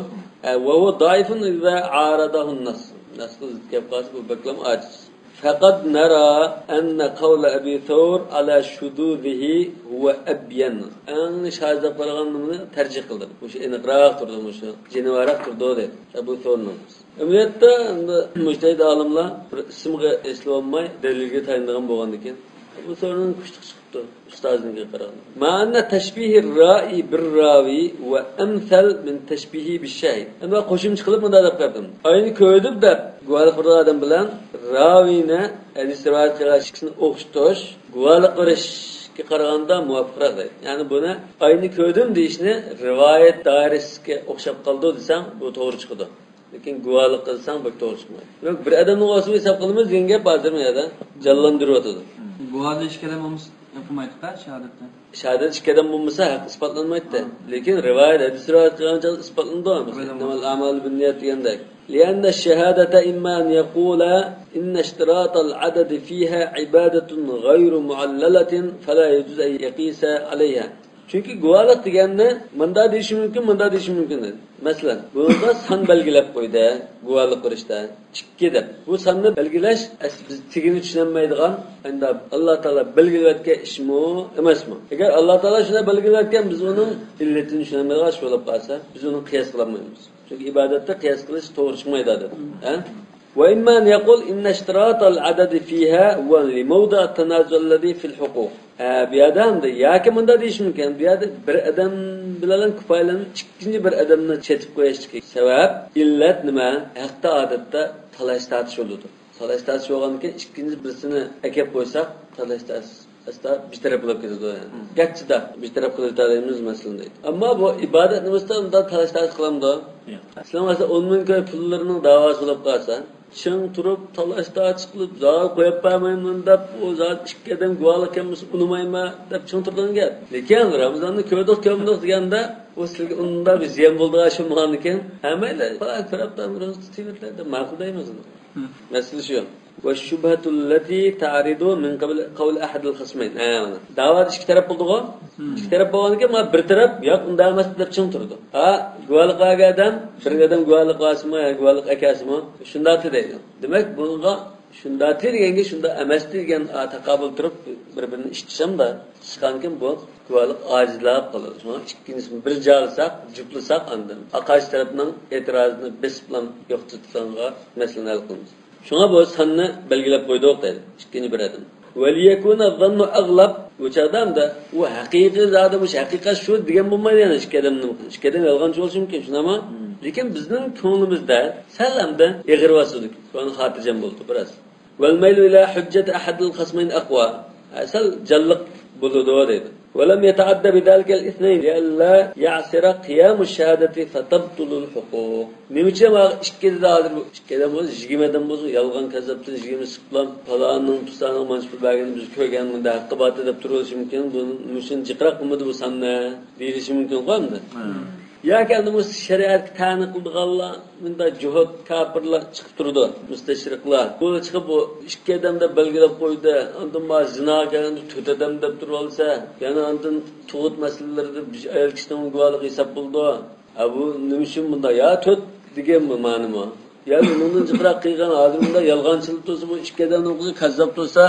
Va huwa zaifun iza aradahu an-nas. Nasni zid kelib qolsa bu baklam ajiz. فقد نرى أن قول أبي ثور على شذوذه هو أبين. أن شاذ قرغان tercih qildim. O'sha aniqroq turdi, o'sha jenivaroq turdi dedi Abu Thawrning. Amaliyotda endi mujtahid olimlar bir ismga eslolmay dalilga tayanadigan bo'lgan ekan. Abu Thawrning kuchli chiqibdi ustoziga qaraganda. Ma'na tashbihi ra'i bir ravi va amsal min tashbihi bishahid. Endi qo'shimcha qilib bunday deb qo'ydim. Ayni ko'rdib deb guvohlik qilgan odam bilan ravini hadis rivoyat qilgan kishini o'xshatish guvohlik qilishga qaraganda muvofiqroq deydi. Ya'ni buni ayni ko'rdim deyishni rivoyat doirasiga o'xshab qoldi desam bu to'g'ri chiqadi. Lekin guvohlik qilsang bu to'g'ri chiqmaydi. Demak, bir odamning o'zini hisob qilamiz degan gap hozir bu yerda jonlantirib o'tadi. Guvohlik ikki odam bo'lmasa qilmaydi-da shahodatda. Shahodat ikki odam bo'lmasa haq isbotlanmaydi. Lekin rivoyat hadis rivoyat qilgan chog'da isbotlandi. Innamal a'malu binniyat degandek. لأن الشهادة إما أن يقول إن اشتراط العدد فيها عبادة غير معللة فلا يجوز أن يقيس عليها. Chunki guvohlik deganni munda deyishi mumkin, munda deyishi mumkin dedi. Masalan, bunda son belgilab qo'ydi guvohlik qilishda 2 deb. Bu sonni belgilash biz tegini tushunmaydigan, endi Alloh taolo belgilayotgan ishmi, emasmi? Agar Alloh taolo shuni belgilayotgan, biz uning illatini tushunmaydigan ish bo'lib qolsa, biz uni qiyos qila olmaymiz. Chunki ibodatda qiyos qilish to'g'ri chiqmaydi dedi. Ha? وإما أن يقول إن اشتراط العدد فيها هو لموضع التنازع الذي في الحقوق. Bu yerda hamda yoki bunda deyish mumkin, bu yerda bir odam bilan kifoyalanib ikkinchi bir odamni chetib qo'yishdagi sabab illat nima? Haqda odatda talash tortish bo'ladi. Talash tortish bo'lgandan keyin ikkinchi birisini akab qo'ysak, talash tortish asta bir taraf bo'lib ketadi. Gachida bir taraf qilib deymiz masalan deydi. Ammo bu ibodat nimasida unda talash tortish qilamdi? Sizlar masalan 10 ming ko'y pullarining da'vosi bo'lib qolsa, ching turib talash tortish qilib, zor qo'yib bermayman deb, u zot ikki odam guvohlik qilmasa unamayman deb ching turgan gap. Lekin Ramazonni ko'rdik, ko'mdik deganda u sizga unda bir ziyon bo'ldi shu bo'lgandan ha mayli, falan tarafdan ro'za tutaverlar deb ma'qul deymiz uni. Masala shu. والشبهة التي تعرض من قبل قول أحد الخصمين. Da'vat ikki taraf bo'ldi-ku. Ikki taraf bo'lgandan keyin bir taraf yo'q unda emas deb ching turdi. Ha, guvohlik qilgan odam, bir odam guvohlik qilsimi, guvohlik akasimi, shunda deydi. Demak, bunga shunda deganga shunda emas degan taqobil turib bir-birini ishtisham-da chiqqan keyin bu guvohlik ojizlab qoladi. Shuna ikkinchisini bir jalsak, juplasak andan qarshi tarafning e'tirozini besib bilan yo'q tutganga masalani hal qilamiz. Shunga bu sanni belgilab qo'ydik dedi. Ikkinchi bir odam. وَلِيَكُونَ الظَّنُّ أَغْلَبُ Bu chaqda u haqiqiy zodi bu haqiqat shu degan bo'lmaydi yana ikki odamning. Ikki odam yolg'onchi bo'lishi mumkin, shunami? Lekin bizning ko'nglimizda sal hamda eg'ir bosdik. Shuni xotirjam bo'ldi biroz. وَالْمَيْلُ إِلَى حُجَّةِ أَحَدِ الْخَصْمَيْنِ أَقْوَى. Sal jalliq bo'ladi dedi. ولم يتعدى بذلك الاثنين لئلا يعسر قيام الشهادة فتبطل الحقوق. Nima ma ikkida hozir bu ikki odam bo'lsa 20 odam bo'lsa yolg'on kazzabdan 20 chiqib falonning pusaning mana shu berganini biz ko'rgan bunda haqqi bor deb turilishi mumkin. Buni nima uchun jiqroq qilmadi bu sanni deyilishi mumkin qo'ydi. Yoki endi bu shariatga ta'ni qildiganlar bunda juhud kofirlar chiqib turdi, mustashriqlar. Bu chiqib bu ikki odam deb belgilab qo'ydi. Ondan ma zino kelganda to'rt odam deb turib olsa, yana ondan tug'ut masalalarida ayol kishining guvohligi hisob bo'ldi. A bu nima uchun bunda ya to'rt degan ma'nimi? Ya bundan jiqroq qilgan hozir bunda yolg'onchilik tursa, bu ikki odamning qizi kazzob tursa,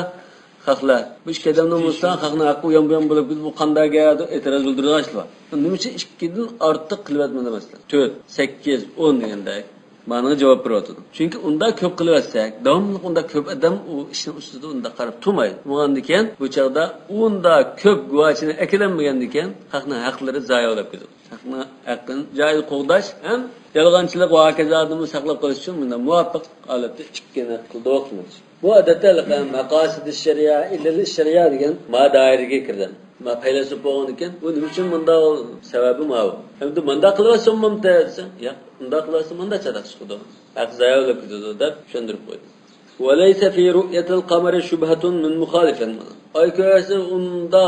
haqlar. Bu ikki odamning bo'lsa, haqning haqqi u yon bu yon bo'lib ketib, bu qanday deb e'tiroz bildirishlar. Nima uchun ikkidan ortiq qilyapman masalan? 4, 8, 10 degandek ma'noga javob beryotdi. Chunki unda ko'p qilyotsak, davomli unda ko'p odam u ishning ustida unda qarab turmaydi. Bo'lgandan keyin bu chaqda unda ko'p guvohchini akilanmagandan keyin haqning haqlari zoya bo'lib ketadi. Haqning haqqini joyida qo'g'dash ham yolg'onchilik va hokazolarni saqlab qolish uchun bunda muvofiq holatda ikkini qildi. Bu odatda maqosid sharia, illal sharia degan ma doiraga kirdi. Ma faylasuf bo'lgan ekan, bu nima uchun bunda sababi ma bu? Endi bunda qilyapsan mumta desa, yo'q, bunda qilyapsan bunda chadaq chiqadi. Haq zoya bo'lib ketadi deb tushuntirib qo'ydi. وَلَيْسَ فِي رُؤْيَةِ الْقَمَرِ شُبْهَةٌ مِنْ مُخَالِفٍ. Oy ko'rsa unda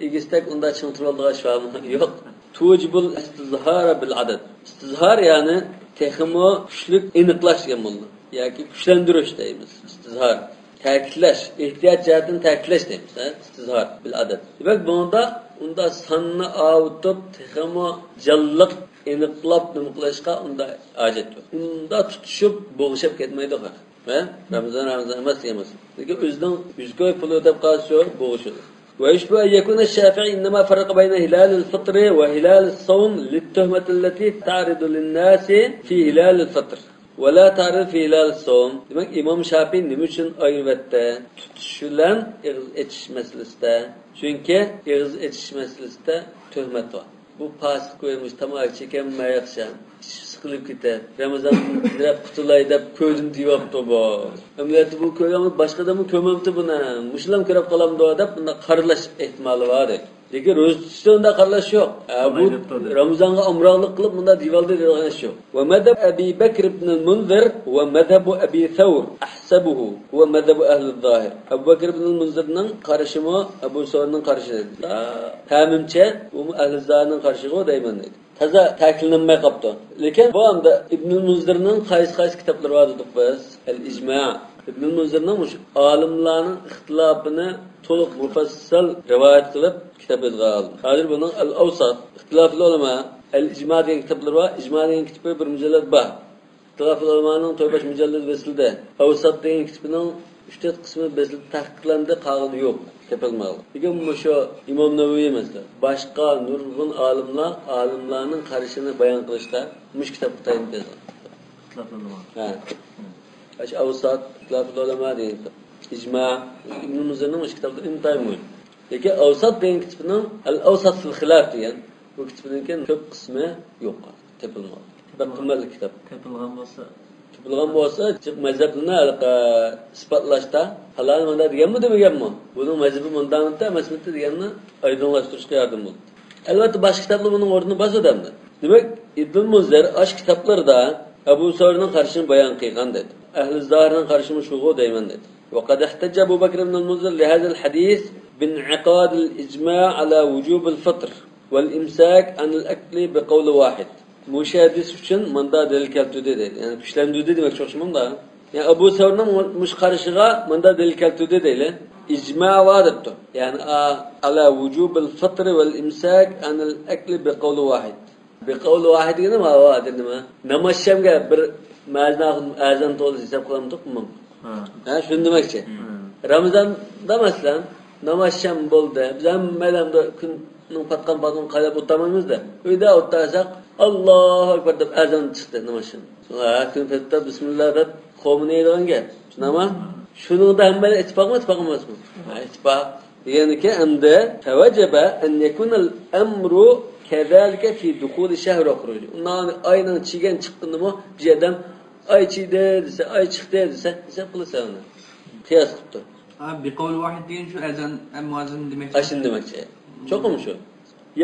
egistak unda ching turadigan shubha yo'q. Tujibul istizhara bil adad. Istizhar ya'ni texmo kuchlik aniqlash degan bo'ldi. Yoki kuchlantirish deymiz. Istizhar ta'kidlash, ehtiyot jihatini ta'kidlash deymiz, istizhar bil adad. Demak, bunda unda sonni ovutib texmo jalliq aniqlab nima qilishga unda hojat yo'q. Unda tutishib bo'g'ishib ketmaydi haq. Va Ramazon Ramazon emas emas. Lekin o'zining yuzga pul o'tab qolsa bo'g'ishadi. ويشبه أن يكون الشافعي إنما فرق بين هلال الفطر وهلال الصوم للتهمة التي تعرض للناس في هلال الفطر ولا تعرض في هلال الصوم. Demak, Imom Shafiy nima uchun ayirvatdi? Tutish bilan ig'iz echish masalasida. Chunki ig'iz echish masalasida tuhmat bor. Bu pasiq qo'ymish, tamaki chekanmay yaxshi, siqilib ketadi. Ramazon tezroq qutulay deb ko'rdim deyapti bu. Amaliyotda bu ko'rgan boshqa odam ko'rmabdi buni. Mushulam ko'rib qolamdi deb bunda qaralash ehtimoli bor. Lekin ro'za tutishda unda qaralash yo'q. Bu Ramazonga omroqlik qilib bunda devaldi degan ish yo'q. Va madhab Abi Bakr ibn al-Munzir va madhab Abi Thawr ahsabuhu va madhab ahli al-zahir. Abu Bakr ibn al-Munzirning qarashimi Abu Thawrning qarashi dedi. Ta'mimcha bu ahli zahirning qarashiga deyman dedi. Taza ta'kidlanmay qolibdi. Lekin bu anda Ibn al-Munzirning qaysi-qaysi kitoblari bor dedik biz? Al-Ijma'. Ibn al-Munzirning olimlarning ixtilofini to'liq mufassal rivoyat qilib kitob yozgan. Hozir buning Al-Awsat, Ixtiloful ulama, Al-Ijma' degan kitoblar bor. Ijma' degan kitobi bir mujallad bor. Ixtiloful ulamaning 4-5 mujallad besildi. Awsat degan kitobining 3-4 qismi besildi, tahqiqlandi, qolgani yo'q, topilmadi. Lekin bu shu Imom Navoiy emaslar. Boshqa nurg'un olimlar olimlarning qarashini bayon qilishda mush kitobga tayanib yozgan. Ixtiloful ulama. Ha. Avsat, İhtilaf ulema degan kitob. İcma, İbn Munzirning shu kitoblari intayin muhim. Lekin Avsat degan kitobining Al-Avsat fil Xilaf degan bu kitobning ko'p qismi yo'q, topilmadi. Bir qimmatli kitob. Topilgan bo'lsa, chiq mazhabni isbotlashda halol manda deganmi demaganmi? Buning mazhabi mundamidi emasmidi deganni oydinlashtirishga yordam bo'ldi. Albatta boshqa kitoblar buning o'rnini bosadi endi. Demak, İbn Munzir ash kitoblarida Abu Savrning qarshini bayon qilgan dedi. Ahli Zahirning qarshini shugo deyman dedi. وقد احتج أبو بكر بن المنذر لهذا الحديث بانعقاد الإجماع على وجوب الفطر والإمساك عن الأكل بقول واحد. Mush hadis uchun munda dalil keltirdi deydi. Ya'ni kuchlandirdi demak o'xshaymanda. Ya'ni Abu Savrning mush qarashiga munda dalil keltirdi deydi. İcma var debdi. Ya'ni ala vujub al-fitr wal-imsak an al-akl biqawl wahid. Biqawl wahid degani nima va nima? Namozshamga bir ma'zna azon to'g'ri hisob qilamdiqmi? Ha, shuni demakchi. Ramazonda masalan namozsham bo'ldi. Biz hammalamda kunning patqan patqan qarab o'tirmaymiz-da. Uyda o'tirsak Allohu akbar deb azon chiqdi namozsham. Sonra kun patda bismillah deb qo'mini yeydigan gap. Tushunami? Shuningda hamma ittifoqmi, ittifoq emasmi? Ha, ittifoq. Deganiki endi tavajjaba an yakuna al-amru kadhalika fi dukhul shahr wa khuruj. Undan oyning chigan chiqqanimi bir yerdan ay chiydi desa, ay chiqdi desa, hisob qilsa uni. Qiyos qilibdi. Ha, bir qavl vahid degan shu azon muazzin demakchi. Ashuni demakchi. Cho'qim shu.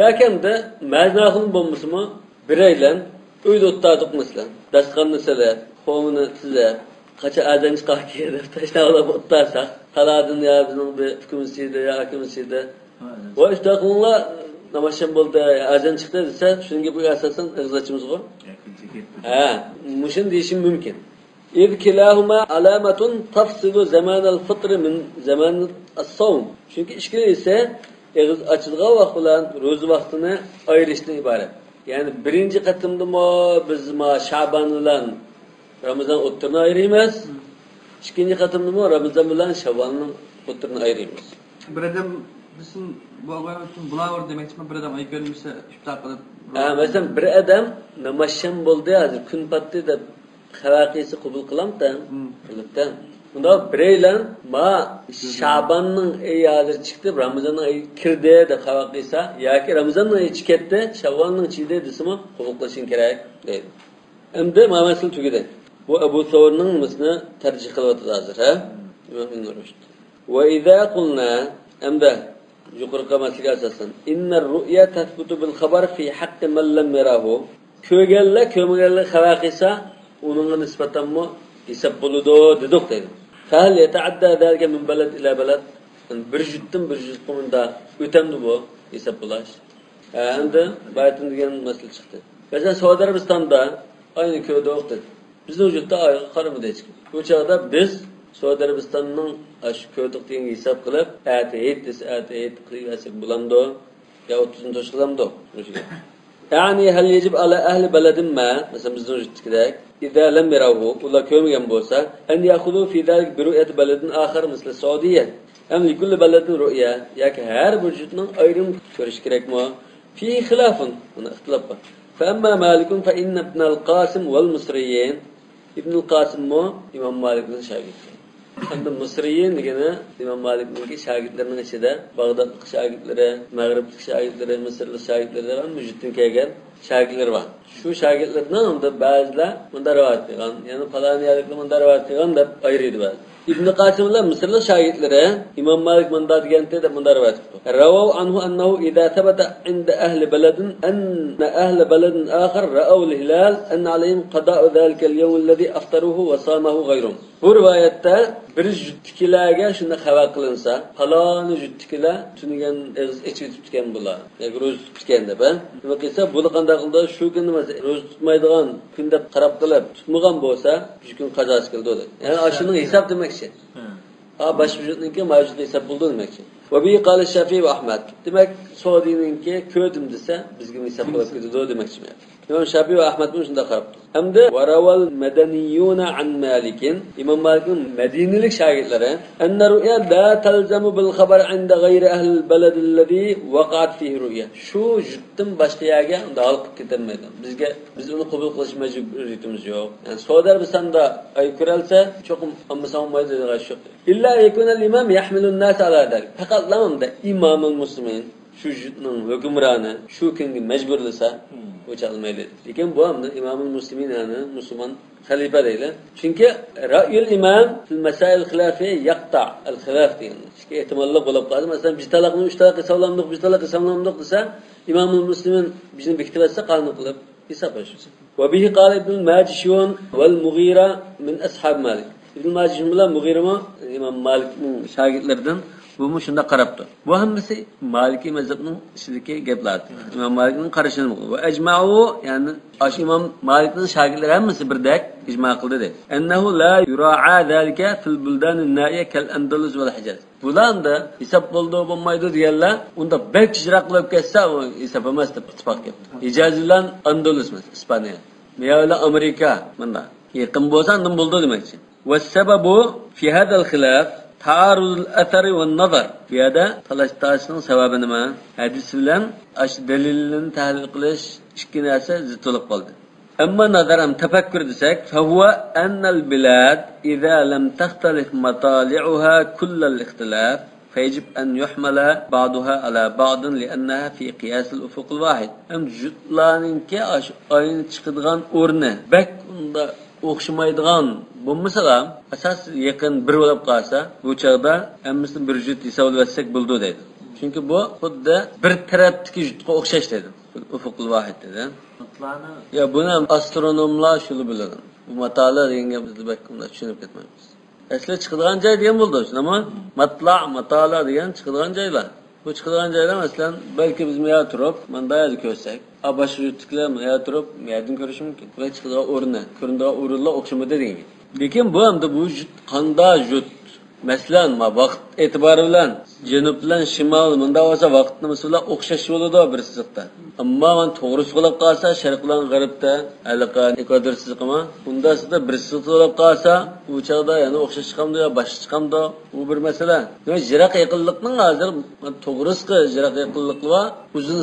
Yoki endi majnuxun bo'lmasimi biraylan uyda o'tardik masalan. Dasturxonni silib, qo'mini tizib, qachon azon chiqar deb tashlab o'tarsak, qaladin ya bizning bir hukmimiz edi, ya akimiz edi. Va ishtaqinglar namozsham bo'ldi, azon chiqdi desa, shunga bu asosan ig'zachimiz-ku. Ha, mushun deyishim mumkin. إذ كلاهما علامة تفصل زمان الفطر من زمان الصوم. Çünkü ikkisi og'iz ochilgan vaqt bilan ro'za vaqtini ayirishdan iborat. Ya'ni birinchi qatimda biz ma Shabon bilan Ramazon o'ttirini ayiramiz. Ikkinchi qatimda Ramazon bilan Shavvolning o'ttirini ayiramiz. Bir odam bizim bu bular demakchiman, bir odam ay ko'rmasa iftor qilib. Ha, masalan bir odam namozsham bo'ldi, hozir kun patdi deb xavaqisi qabul qilamdi, qilibdi. Unda biraylan ma Shabonning oyi hozir chiqdi, Ramazonning oyi kirdi deb xabar qilsa yoki Ramazonning oyi chiqdi, Shavvolning chiydi desimi qabul qilishing kerak deydi. Endi ma masala tugadi. Bu Abu Savrning nimasini tarjih qilyapti hozir, ha? İmam İbn Rushd. Va iza qulna endi yuqorqi masalaga asosan innar ru'ya tathbutu bil xabar fi haqqi man lam yarahu. Ko'rganlar, ko'rmaganlar xabar qilsa, uningga nisbatanmi hisob bo'ladi dedik deydi. Fahal yataadda zalika min balad ila balad. Bir jutdan bir jutga bunda o'tamdi bu hisob bo'lash. Endi baytin degan masala chiqdi. Masalan, Saudiya Arabistonda ayni ko'rdik dedi. Bizning jutda oyga qaramadi hech kim. Bu chog'da biz Saudiya Arabistonning shu ko'rdik degan hisob qilib, ati hayit desa, ati hayit qilib bo'lamdi yo 30ni to'sh qilamdi. O'sha. Yani hal yecib ala ahli beledin ma, mesela bizning jutdagidek, إذا لم يروه ular ko'rmagan bo'lsa, an ya'khudhu fi dhalik bi ru'yati baladin akhar misl Saudiya. Am li kulli baladin ru'ya, yoki har bir jutning ayrim ko'rish kerakmi? Fi xilafun, buni ixtilof bor. Fa amma Malikun fa inna ibn al-Qasim wal Misriyin. Ibn al-Qasim mu Imom Malikning shogirdi. Endi Misriyin degani Imom Malikning shogirdlarining ichida Bag'dodlik shogirdlari, Mag'riblik shogirdlari, Misrlik shogirdlari va Mujiddan kelgan shogirdlar bor. Shu shogirdlarning unda ba'zilar bunda rivoyat qilgan, ya'ni faloniyaliklar bunda rivoyat qilgan deb ayirdi ba'zi. İbn Qasim bilan Misrlik shogirdlari Imom Malik bunda deganda deb bunda rivoyat qildi. Ravav anhu annahu idza thabata inda ahli baladin anna ahli baladin akhar ra'aw al-hilal an alayhim qada'u dhalika al-yawm alladhi aftaruhu wa samahu ghayruhum. Bu rivoyatda bir jutdikilarga shunda xabar qilinsa, faloni jutdikilar tunigan og'iz ichib tutgan bular, yoki ro'za tutgan deb, nima qilsa, buni qanday qildi? Shu kunni masalan ro'za tutmaydigan kun deb qarab qilib tutmagan bo'lsa, shu kun qazosi keldi dedi. Ya'ni shuning hisob demakchi. Ha, boshqa jutniki mavjud hisob bo'ldi demakchi. Va bi qala Shafiy va Ahmad. Demak, Saudininki ko'rdim desa, bizga hisob qilib ketadi demakchi. Imom Shafiy va Ahmad buni shunday qarabdi. Hamda varaval madaniyuna an Malikin, İmam Malikning Madinalik shogirdlari anna ru'ya la talzamu bil xabar inda g'ayri ahli balad allazi waqa'at fihi ru'ya. Shu yurtdan boshqa yerga unda halqib ketolmaydi. Bizga biz uni qabul qilish majburiyatimiz yo'q. Ya'ni Saudi Arabistonda ay ko'ralsa, cho'qim hammasi olmaydi degan shu. Illa yakuna al-imam yahmilu an-nas ala dalik. Faqat lamda imomul muslimin shu yurtning hukmroni shu kunga majburlasa o'chalmaydi. Lekin bu hamda imomul muslimin ya'ni musulmon xalifa deydi. Chunki ra'yul imom fil masail xilafiy yaqta al xilaf degan. Ikki ehtimolli bo'lib qoladi. Masalan, bir talaqni 3 talaq hisoblamdiq, bir talaq hisoblamdiq desa, imomul muslimin bizni bekitib etsa qonun qilib hisoblash. Va bihi qala ibn Majishun val Mughira min ashab Malik. Ibn Majishun bilan Mughira imom Malikning shogirdlaridan. Bu shunda qarabdi. Bu hammasi Maliki mazhabning ichidagi gaplar. İmom Malikning qarashini va ijma'u, ya'ni ash İmom Malikning shogirdlari hammasi birdek ijmo qildi dedi. Annahu la yura'a zalika fil buldan an-na'iya kal Andalus val Hijaz. Bularda hisob bo'ldi, bo'lmaydi deganlar, unda bek jiroq qilib ketsa, u hisob emas deb ittifoq ketdi. Hijaz bilan Andalus emas, Ispaniya. Bilan Amerika bunda. Yaqin bo'lsa, undan bo'ldi demakchi. Va sababu fi hada al-xilaf taarruzul athari va nazar. Bu yerda talash tortishning sababi nima? Hadis bilan ash dalilini tahlil qilish ikki narsa zid bo'lib qoldi. Ammo nazar ham tafakkur desak, fa huwa annal bilad idza lam taxtalif matali'uha kullal ixtilaf فيجب أن يحمل بعضها على بعض لأنها في قياس الأفق الواحد. Hem jutlarninki ayni chiqadigan o'rni bak unda o'xshamaydigan bo'lmasa ham asas yaqin bir bo'lib qolsa, bu chog'da hammasini bir jut hisoblasak bo'ldi deydi. Chunki bu xuddi bir tarafdagi jutga o'xshash deydi. Ufuqul vahid dedi. Ya buni ham astronomlar shuni biladi. Bu matolar degan gap biz bak unda tushunib ketmaymiz. Asli chiqadigan joy degan bo'ldi, shundami? Matla, matola degan chiqadigan joylar. Bu chiqadigan joylar masalan, balki biz bu yerda turib, manda yerda ko'rsak, boshqa yurtliklar bu yerda turib, bu yerdan ko'rishi mumkin. Bu chiqadigan o'rni, ko'rinadigan o'rinlar o'xshamadi degan. Lekin bu hamda bu jut qanday jut? Masalan, ma vaqt e'tibori bilan janub bilan shimol bunda bo'lsa vaqt nimasi bilan o'xshash bo'ladi bir chiziqda. Ammo man to'g'risi bo'lib qolsa, sharq bilan g'arbda aloqa ekvator chiziqimi? Undasida bir chiziq bo'lib qolsa, u chog'da yana o'xshash chiqamdi yo boshqa chiqamdi, u bir masala. Demak, jiroq yaqinlikning hozir to'g'risi jiroq yaqinlik va uzun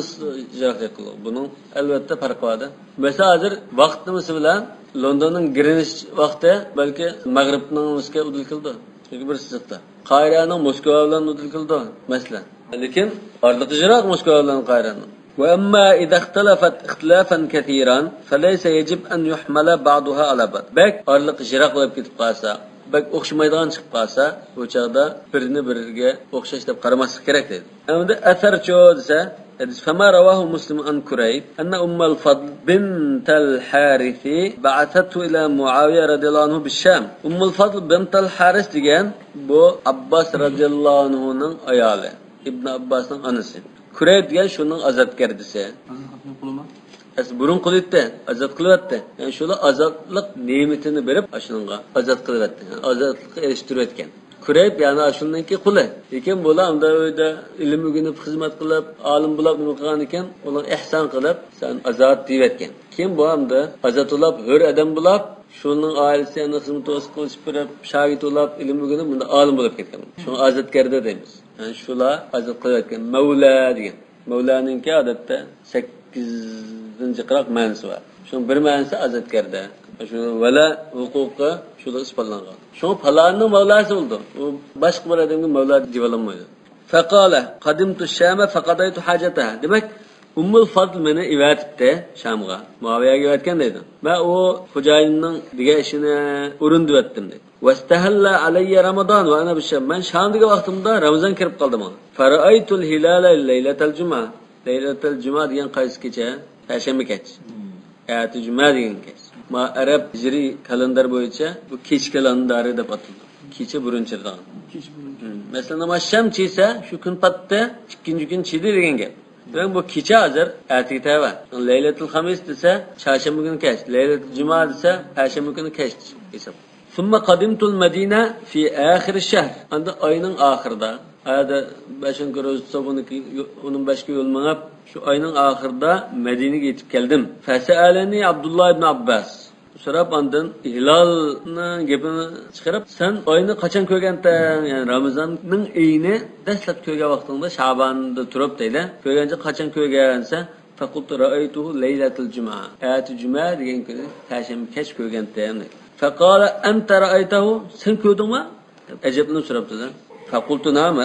jiroq yaqinlik. Buning albatta farqi bor. Masalan, hozir vaqt nimasi bilan Londonning Greenwich vaqti balki Mag'ribning nimasiga udil keldi. Chunki bir chiziqda. Qohiraning Moskva bilan udil keldi, masalan. Lekin orliqi jiroq Moskva bilan Qohiraning. وأما إذا اختلفت اختلافا كثيرا فليس يجب أن يحمل بعضها على بعض. Bak orliqi jiroq bo'lib ketib qolsa, bak o'xshamaydigan chiqib qolsa, bu chog'da birini biriga o'xshash deb qaramaslik kerak dedi. Endi asarchi desa, فما رواه مسلم عن كريب أن أم الفضل بنت الحارث بعثته إلى معاوية رضي الله عنه بالشام. أم الفضل بنت الحارث degan bu Abbas radhiyallohu anhuning ayoli, Ibn Abbasning onasi. Kurayb degan shuning ozodgardisi. Burun qilyapti, ozod qilyapti. Ya'ni shular ozodlik ne'matini berib, shunga ozod qilyapti. Yani ozodlikka erishtirayotgan. Kurayb ya'ni shundanki quli. Lekin bular unda uyda ilm o'rganib, xizmat qilib, olim bo'lib nima qilgan ekan, ular ihson qilib, sen ozod deyotgan. Keyin bu hamda ozod bo'lib, hur odam bo'lib, shuning oilasi yana xizmat qilib, berib, shogird bo'lib, ilm o'rganib, bunda olim bo'lib ketgan. Shuni ozodgarda deymiz. Ya'ni shular ozod qilayotgan mavla degan. Mavlaninki odatda 8-qiroq ma'nosi bor. Shuning bir ma'nosi ozodgarda. Shu vala huquqi shular isbotlangan. Shu falonning mavlasi bo'ldi. U boshqa bir odamga mavla deb olmaydi. Faqala qadimtu Shama faqadaytu hajataha. Demak, Ummul Fadl meni ivatibdi Shamga. Muaviyaga ivatgan deydi. Va u xo'jayinning degan ishini o'rindiryaptim deydi. Vastahalla alayya Ramazon va ana bisham. Men Shamdagi vaqtimda Ramazon kirib qoldi menga. Fara'aytul hilala laylatal juma. Laylatal juma degan qaysi kecha? Payshanba kech. Ati juma degan kech. Ma arab hijriy kalendar bo'yicha bu kech kalendari deb ataladi. Kecha burun chirdan. Kech burun. Masalan, nima sham chisa, shu kun patda ikkinchi kun chidi degan gap. Demak, bu kecha hozir atigi tava. Laylatul xamis desa, chorshanba kuni kech, Laylatul juma desa, payshanba kuni kech hisob. Summa qadimtul Madina fi akhir shahr. Anda oyning oxirida, ayda 5 kun ro'za tutsa, 15 kun yo'l mangab, shu oyning oxirida Madinaga yetib keldim. Fasalani Abdulloh ibn Abbas. So'rab ondan hilolni gapini chiqarib, sen oyni qachon ko'rgansan? Ya'ni Ramazonning oyini dastlab ko'rgan vaqtingda Shabonda turib deydi. Ko'rgancha qachon ko'rgansan? Faqultu ra'aytuhu laylatul juma. Ati juma degan kuni payshanba kech ko'rgandim. Faqala anta ra'aytahu? Sen ko'rdingmi? Deb ajablanib so'rabdi. Faqultu na'am,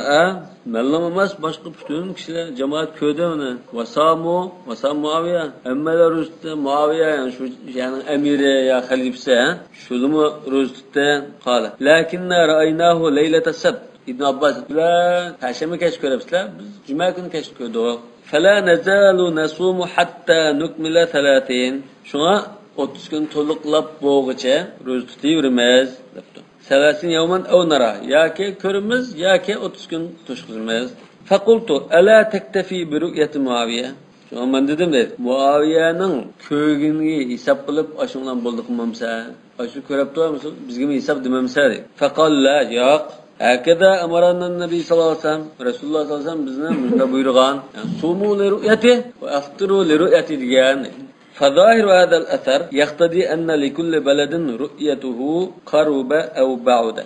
menlam emas, boshqa butun kishilar jamoat ko'rdi uni. Vasamu, vasam Muaviya, hammalar ro'za tutdi. Muaviya yani shu ya'ni amiri ya xalifasi, shuni ro'za tutdi. Qala lakinna ra'aynahu laylatas sabt. Ibn Abbas bilan payshanba kech ko'rabsizlar, biz juma kuni kech ko'rdik. Fala nazalu nasumu hatta nukmila 30. Shunga 30 kun to'liqlab bo'g'icha ro'za tutaveramiz debdi. 30 yawman aw nara, yoki ko'ramiz yoki 30 kun to'shqizamiz. Faqultu ala taktafi bi ru'yati Muaviya. Shunga men dedim dedi. Muaviyaning ko'rgini hisob qilib shu bilan bo'ldi qilmamsa, shu ko'rib turamiz, bizga hisob demamsa dedi. Faqal la yo'q. Hakada amarana nabiy sallallohu alayhi vasallam, Rasululloh sallallohu alayhi vasallam bizni bunda buyurgan, sumu li ru'yati va aftiru li ru'yati degan. فظاهر هذا الأثر يقتضي أن لكل بلد رؤيته قرب أو بعد.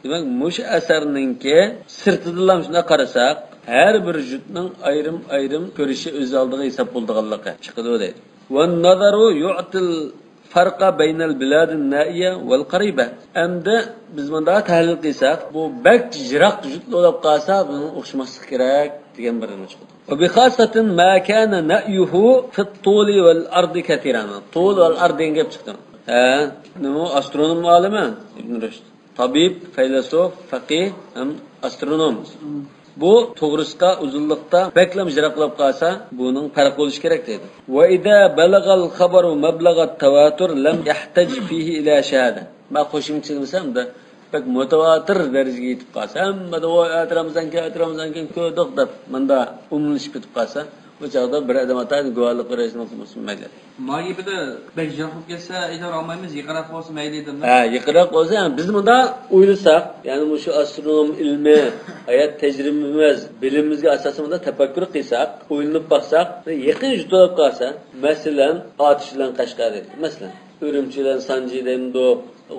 Demak, mush asarninki sirtidan shunday qarasak, har bir jutning ayrim-ayrim ko'rishi o'z oldiga hisob bo'lganligi chiqadi deydi. Va nazaru yu'til farqa baynal biladin naiya val qariba. Endi biz bunda tahlil qilsak, bu bak jiroq jutli bo'lib qolsa, buni o'xshamaslik kerak degan bir nima chiqadi. وبخاصة ما كان نأيه في الطول والأرض كثيرا. طول والأرض degan gap chiqdi. Ha, nima astronom olimi Ibn Rushd. Tabib, filosof, faqih ham astronom. Bu to'g'risida uzunlikda baklam jiroqlab qolsa, buning farq bo'lishi kerak deydi. Va ida balagal xabaru mablag'at tawatur lam yahtaj fihi ila shahada. Ma qo'shimcha desam-da, bak mutawatir darajaga yetib qolsa, hammada voy Ramazon keldi, Ramazon keldi ko'rdik deb munda umumlashib ketib qolsa, bu chog'da bir odam atayin guvohlik berishni qilmasin mayli. Magibida bak jiroq bo'lib ketsa, e'tibor olmaymiz, yaqinroq bo'lsa mayli dedim. Ha, yaqinroq bo'lsa, yani biz bunda o'ylasak, ya'ni shu astronom ilmi, hayot tajribamiz, bilimimizga asosan bunda tafakkur qilsak, o'ylanib boqsak, yaqin jutib qolsa, masalan, otish bilan Qashqar deydi, masalan, Urumchi bilan Sanji deydi,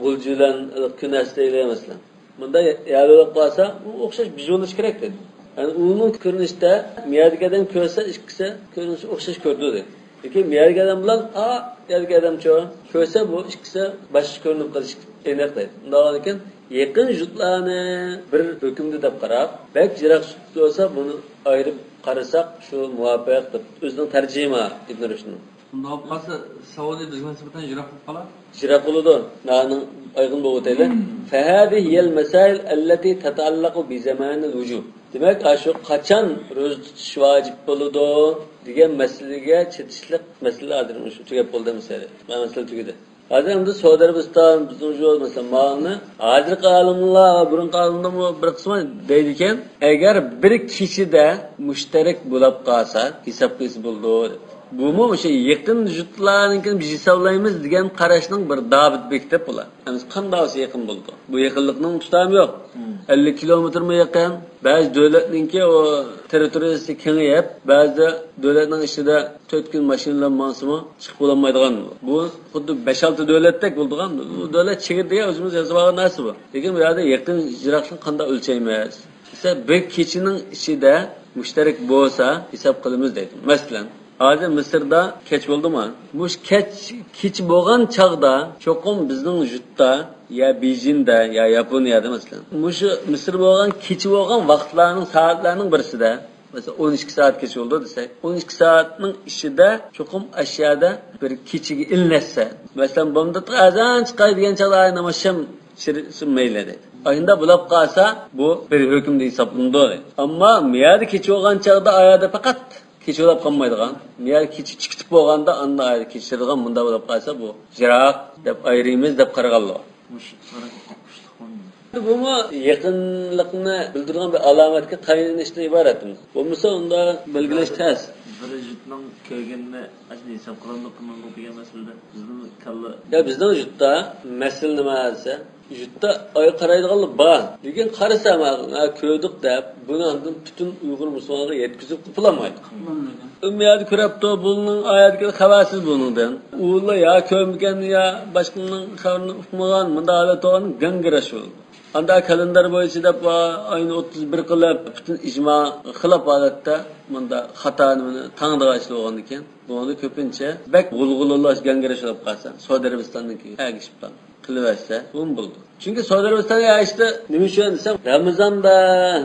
G'ulji bilan Kunas deydi, masalan. Bunda yalolib qolsa, u o'xshash biz bo'lishi kerak dedi. Yani uning ko'rinishda miyadagi odam ko'rsa, ikkisi ko'rinishi o'xshash ko'rdi dedi. Lekin miyadagi odam bilan a yerdagi odamcha ko'rsa, bu ikkisi boshqa ko'rinib qolish aniq deydi. Undan keyin yaqin jutlarni bir hukmda deb qarab, bak jiroq bo'lsa, buni ayirib qarasak, shu muvofiq deb o'zining tarjima Ibn Rushdning. Unda olib qolsa, Saudiya bizga nisbatan jiroq bo'lib qoladi. Jiroq bo'ladi. Ma'ning ayg'in bo'lib o'tayli. Fahadihi hiyal masail allati tata'allaqu bi zamanil vujub. Demak, shu qachon ro'za tutish vojib bo'ladi degan masalaga chetishliq masala hozir shu tugab bo'ldi masala. Mana masala tugadi. Hozir endi Saudiya Arabiston bizning shu masalan molni hozirgi olimlar va burungi olimlar bir qismi deydi ekan, agar bir kechida mushtarak bo'lib qolsa, hisob qilsa bo'ldi. Bumu o'sha yaqin jutlarnikini biz hisoblaymiz degan qarashning bir dabit bekitib bular. Yani qanday bo'lsa yaqin bo'ldi. Bu yaqinlikning tutami yo'q. 50 kilometrmi yaqin? Ba'zi davlatninki o territoriyasi kengayib, ba'zi davlatning ichida 4 kun mashinalar mansimi chiqib bo'lmaydigan. Bu xuddi 5-6 davlatdek bo'ldigan. Bu davlat chegirdiga o'zimiz yozib olgan narsa bu. Lekin bu yerda yaqin jiroqni qanday o'lchaymiz? Esa bir kechaning ichida mushtarak bo'lsa hisob qilamiz deydi. Masalan, hozir Misrda kech bo'ldimi? Mush kech bo'lgan chog'da cho'qim bizning jutda ya Bejinda ya Yaponiyada masalan. Mushu Misr bo'lgan kech bo'lgan vaqtlarning soatlarning birisida, masalan 12 soat kech bo'ldi desak, 12 soatning ichida cho'qim ashyoda bir kechiga ilinsa, masalan bunda azon chiqadigan chog'da namoz shim mayli deydi. Ayında bulab qolsa, bu bir hukmda hisoblanadi. Ammo miyada kech bo'lgan chog'da oyada faqat kech bo'lib qolmaydigan, miyada kech chiqib bo'lganda anda ayda kechiradigan bunda bo'lib qolsa bu jiroq deb ayirimiz deb qaraganlar. Bumi yaqinlikni bildirgan bir alomatga tayinlanishdan iborat. Bo'lmasa unda belgilash tas. Bir jutning ko'rganini ajni hisob qilinib degan masalada bizning kalla ya bizning jutda masala nima desa, Yurtda ay qaraydiganlar bor, lekin qarasa ko'rdik deb buni butun Uyg'ur musulmonlarga yetkazib qilolmaydi. Ümmiyat ko'ribdi, buning oyatga xabarsiz buningdan. Ular ya ko'rmagan ya boshqaning xabarini uqmagan, bunda holat bo'lgan gangirash bo'ldi. Anda kalendar bo'yicha deb ayni 31 qilib butun ijmo xilof holatda bunda xatoni tangdigan ishlar bo'lgan ekan. Buni ko'pincha bak g'ulg'ulash gangirash bo'lib qolsa, Saudiya Arabistonniki agishib qiliversa, bu bo'ldi. Chunki Saudiya Arabistonga agishdi, nima uchun desam, Ramazonda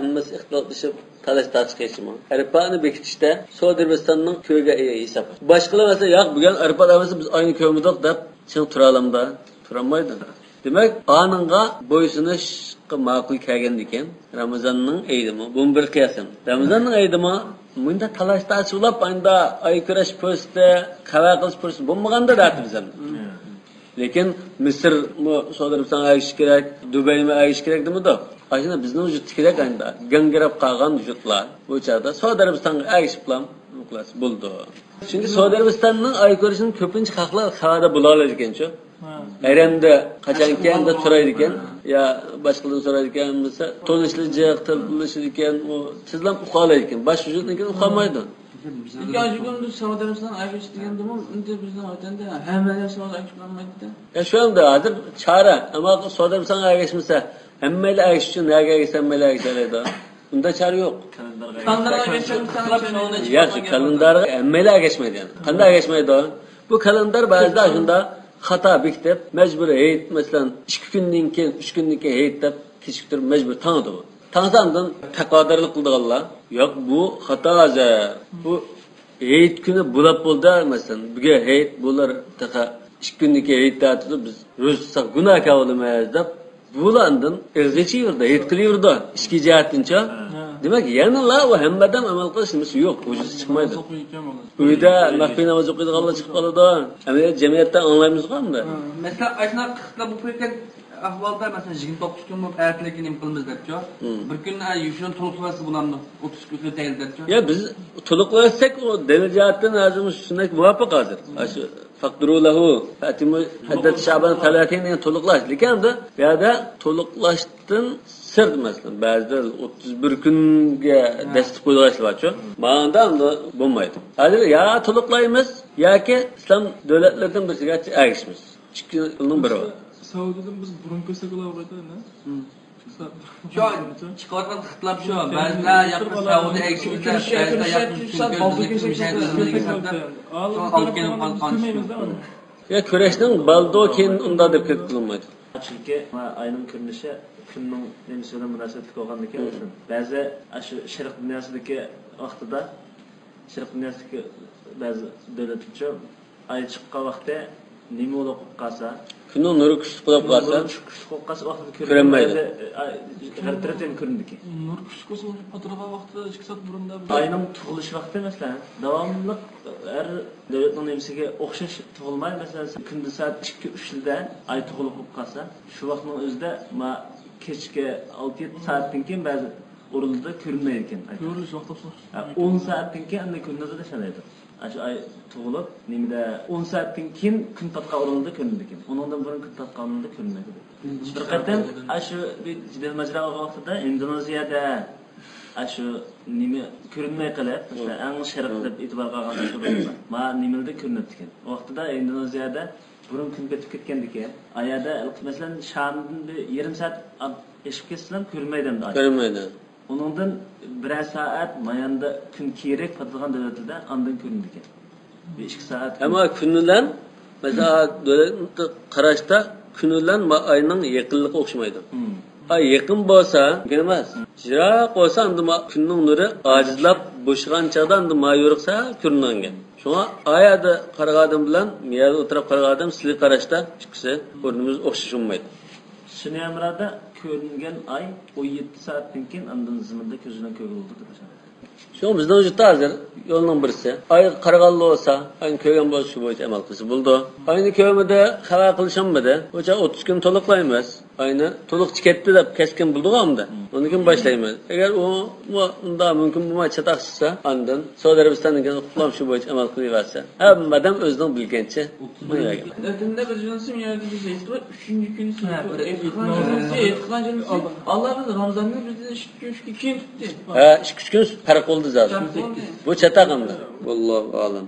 hammasi ixtiloflashib talash tartishqishmi? Arpani bekitishda Saudiya Arabistonning ko'yga hisob. Boshqalar masalan, yo'q, bugun arpa olmasa biz ayni ko'rmadik deb chin turalamda, turolmaydi. Demak, qonunga bo'ysunishga ma'qul kelgan ekan Ramazonning eydimi? Bu bir qiyosim. Ramazonning eydimi? Bunda talash tartishilib, anda ay kurash posti, xabar qilish posti bo'lmaganda dard bizam. Lekin Misr Saudiya Arabistonga agish kerak, Dubayga agish kerak demidi. Aslında bizning vujud kerak anda gangirab qolgan vujudlar bu chaqda Saudiya Arabistonga agishib bilan bo'ldi. Chunki Saudiya Arabistonning ay ko'rishini ko'pincha xalqlar xabarda bo'la oladi ekan-chu. Ayramda qachon ekan deb so'raydi ekan, ya boshqalardan so'raydi ekan, bo'lsa tonishli jiq tilishadi ekan, u tezlam uqa oladi ekan. Bosh vujudnikini uqolmaydi. İkinci gün Saudiya Arabiston agish deganda endi bizning vatanda hamma narsa agishlanmaydi. Ya shu hamda hozir chora, ammo Saudiya Arabistonga agishmasa, hammalar agish uchun nega agishsa hammalar agishalaydi. Unda chora yo'q. Yaxshi, kalendarga hammalar agishmaydi yani. Qanday agishmaydi? Bu kalendar ba'zida shunda xato bekitib, majbur hayit, masalan, 2 kundan keyin, 3 kundan keyin hayit deb kechiktirib majbur tangdi bu. Tangsa undan taqvodorlik qildiganlar, yo'q bu xato hozir. Bu hayit kuni bo'lib bo'ldi, masalan, bugun hayit bular taqa 2 kundan keyin hayit deb biz ro'za tutsak gunohkor bo'lamiz deb bulardan irg'ichi yurdi, hayit qilaverdi ichki jihatdancha. Demak, yana la u hammadan amal qilish nimasi yo'q, o'zi chiqmaydi. Uyda maxfiy namoz o'qiydiganlar chiqib qoladi. Amaliyot jamiyatdan anglaymizku unda. Masalan, aytna qixtla bu paytda ahvolda masalan 29 kun bo'lib ertaligi nima qilamiz debchi. Bir kun shuni to'liqlasa bo'lamdi, 30 kun o'taydi debchi. Ya biz to'liqlasak u dalil jihatdan hozir shunday muvofiq hozir. Shu faqdiru lahu fatimu haddat shaban 30 degan to'liqlash. Lekin endi bu yerda to'liqlashdan sir masalan ba'zida 31 kunga dastib qo'yilgan ishlar-chu. Ma'noda endi bo'lmaydi. Hozir ya to'liqlaymiz yoki islom davlatlaridan birisiga agishmiz. Ikkining biri. Saudiyadan biz burun ko'rsak bo'lardi, na? Shu chiqayotgan xitlar shu ba'zilar yaqin Saudiya agishimizda, ba'zilar yaqin Ya kurashning baldo keyin unda deb qilinmaydi. Chunki ayning ko'rinishi kunning nimasi bilan munosabatli bo'lgandan keyin ba'zi shu sharq dunyosidagi vaqtida sharq dunyosidagi ba'zi davlatlar ay chiqqan vaqtda nima bo'lib qolsa, kunning nuri kuchli bo'lib qolsa, kuchli bo'lib qolsa vaqtida ko'rinmaydi. G'arb tarafdan ko'rindiki. Nur kuchli bo'lsa patirgan vaqtida 2 soat burunda ayning tug'ilish vaqti masalan davomli har davlatning nimasiga o'xshash tug'ilmay, masalan kunduz soat 2-3 da ay tug'ilib qolsa, shu vaqtning o'zida ma kechki 6-7 soatdan keyin ba'zi o'rinlarda ko'rinmaydi ekan. Ko'rilish vaqti 10 soatdan keyin unda ko'rinadi tashalaydi. Shu ay tug'ilib nimada 10 soatdan keyin kun patqa o'rinda ko'rinadi ekan. Undan burun kun patqa o'rinda ko'rinmaydi. Bir qatim shu bir jidal majro vaqtida Indoneziyada shu nima ko'rinmay qilib, masalan, eng sharq deb e'tibor qilgan shu ma nimada ko'rinadi ekan. Vaqtida Indoneziyada burun kun ketib ketgandiki, ayada masalan Shamdan bir yarim soat eshib ketsalam ko'rinmaydi endi. Ko'rinmaydi. Undan bir soat mayanda kun kerak patlagan davlatlarda andan ko'rindi ekan. 1-2 soat. Ammo kunlar masalan davlatni qarashda kunlar ayning yaqinligi o'xshamaydi. Ay yaqin bo'lsa, emas. Jiroq bo'lsa, endi kunning nuri ojizlab bo'shgan chaqda endi ma yo'riqsa ko'ringan. Shunga oyada qaragan odam bilan miyada o'tirib qaragan odam sizli qarashda ikkisi o'rnimiz o'xshashmaydi. Shuni amrada ko'ringan ay 17 soatdan keyin andan zaminda ko'zidan ko'rildi deb aytadi. Shu bizning vujudda hozir yo'lning birisi. Ay qaraganli bo'lsa, ayni ko'rgan bo'lsa shu bo'yicha amal qilsa bo'ldi. Ayni ko'rmadi, xabar qilisholmadi. O'sha 30 kun to'liqlaymiz. Ayni to'liq ketdi deb keskin bildi unda. Undan keyin boshlaymiz. Agar u unda mumkin bo'lmay chataq chiqsa, andan Saudiya Arabistondan uxlam shu bo'yicha amal qilaversa, hammadan o'zining bilgancha. Ötünde bir cünüsüm yönetici şey var. Üçüncü günü Allah bilir Ramazan'da bizde 2-3 gün keyin tuttu. Ha, 2-3 kun farq bo'ldi zaten. Bu chataq endi. Vallohu a'lam.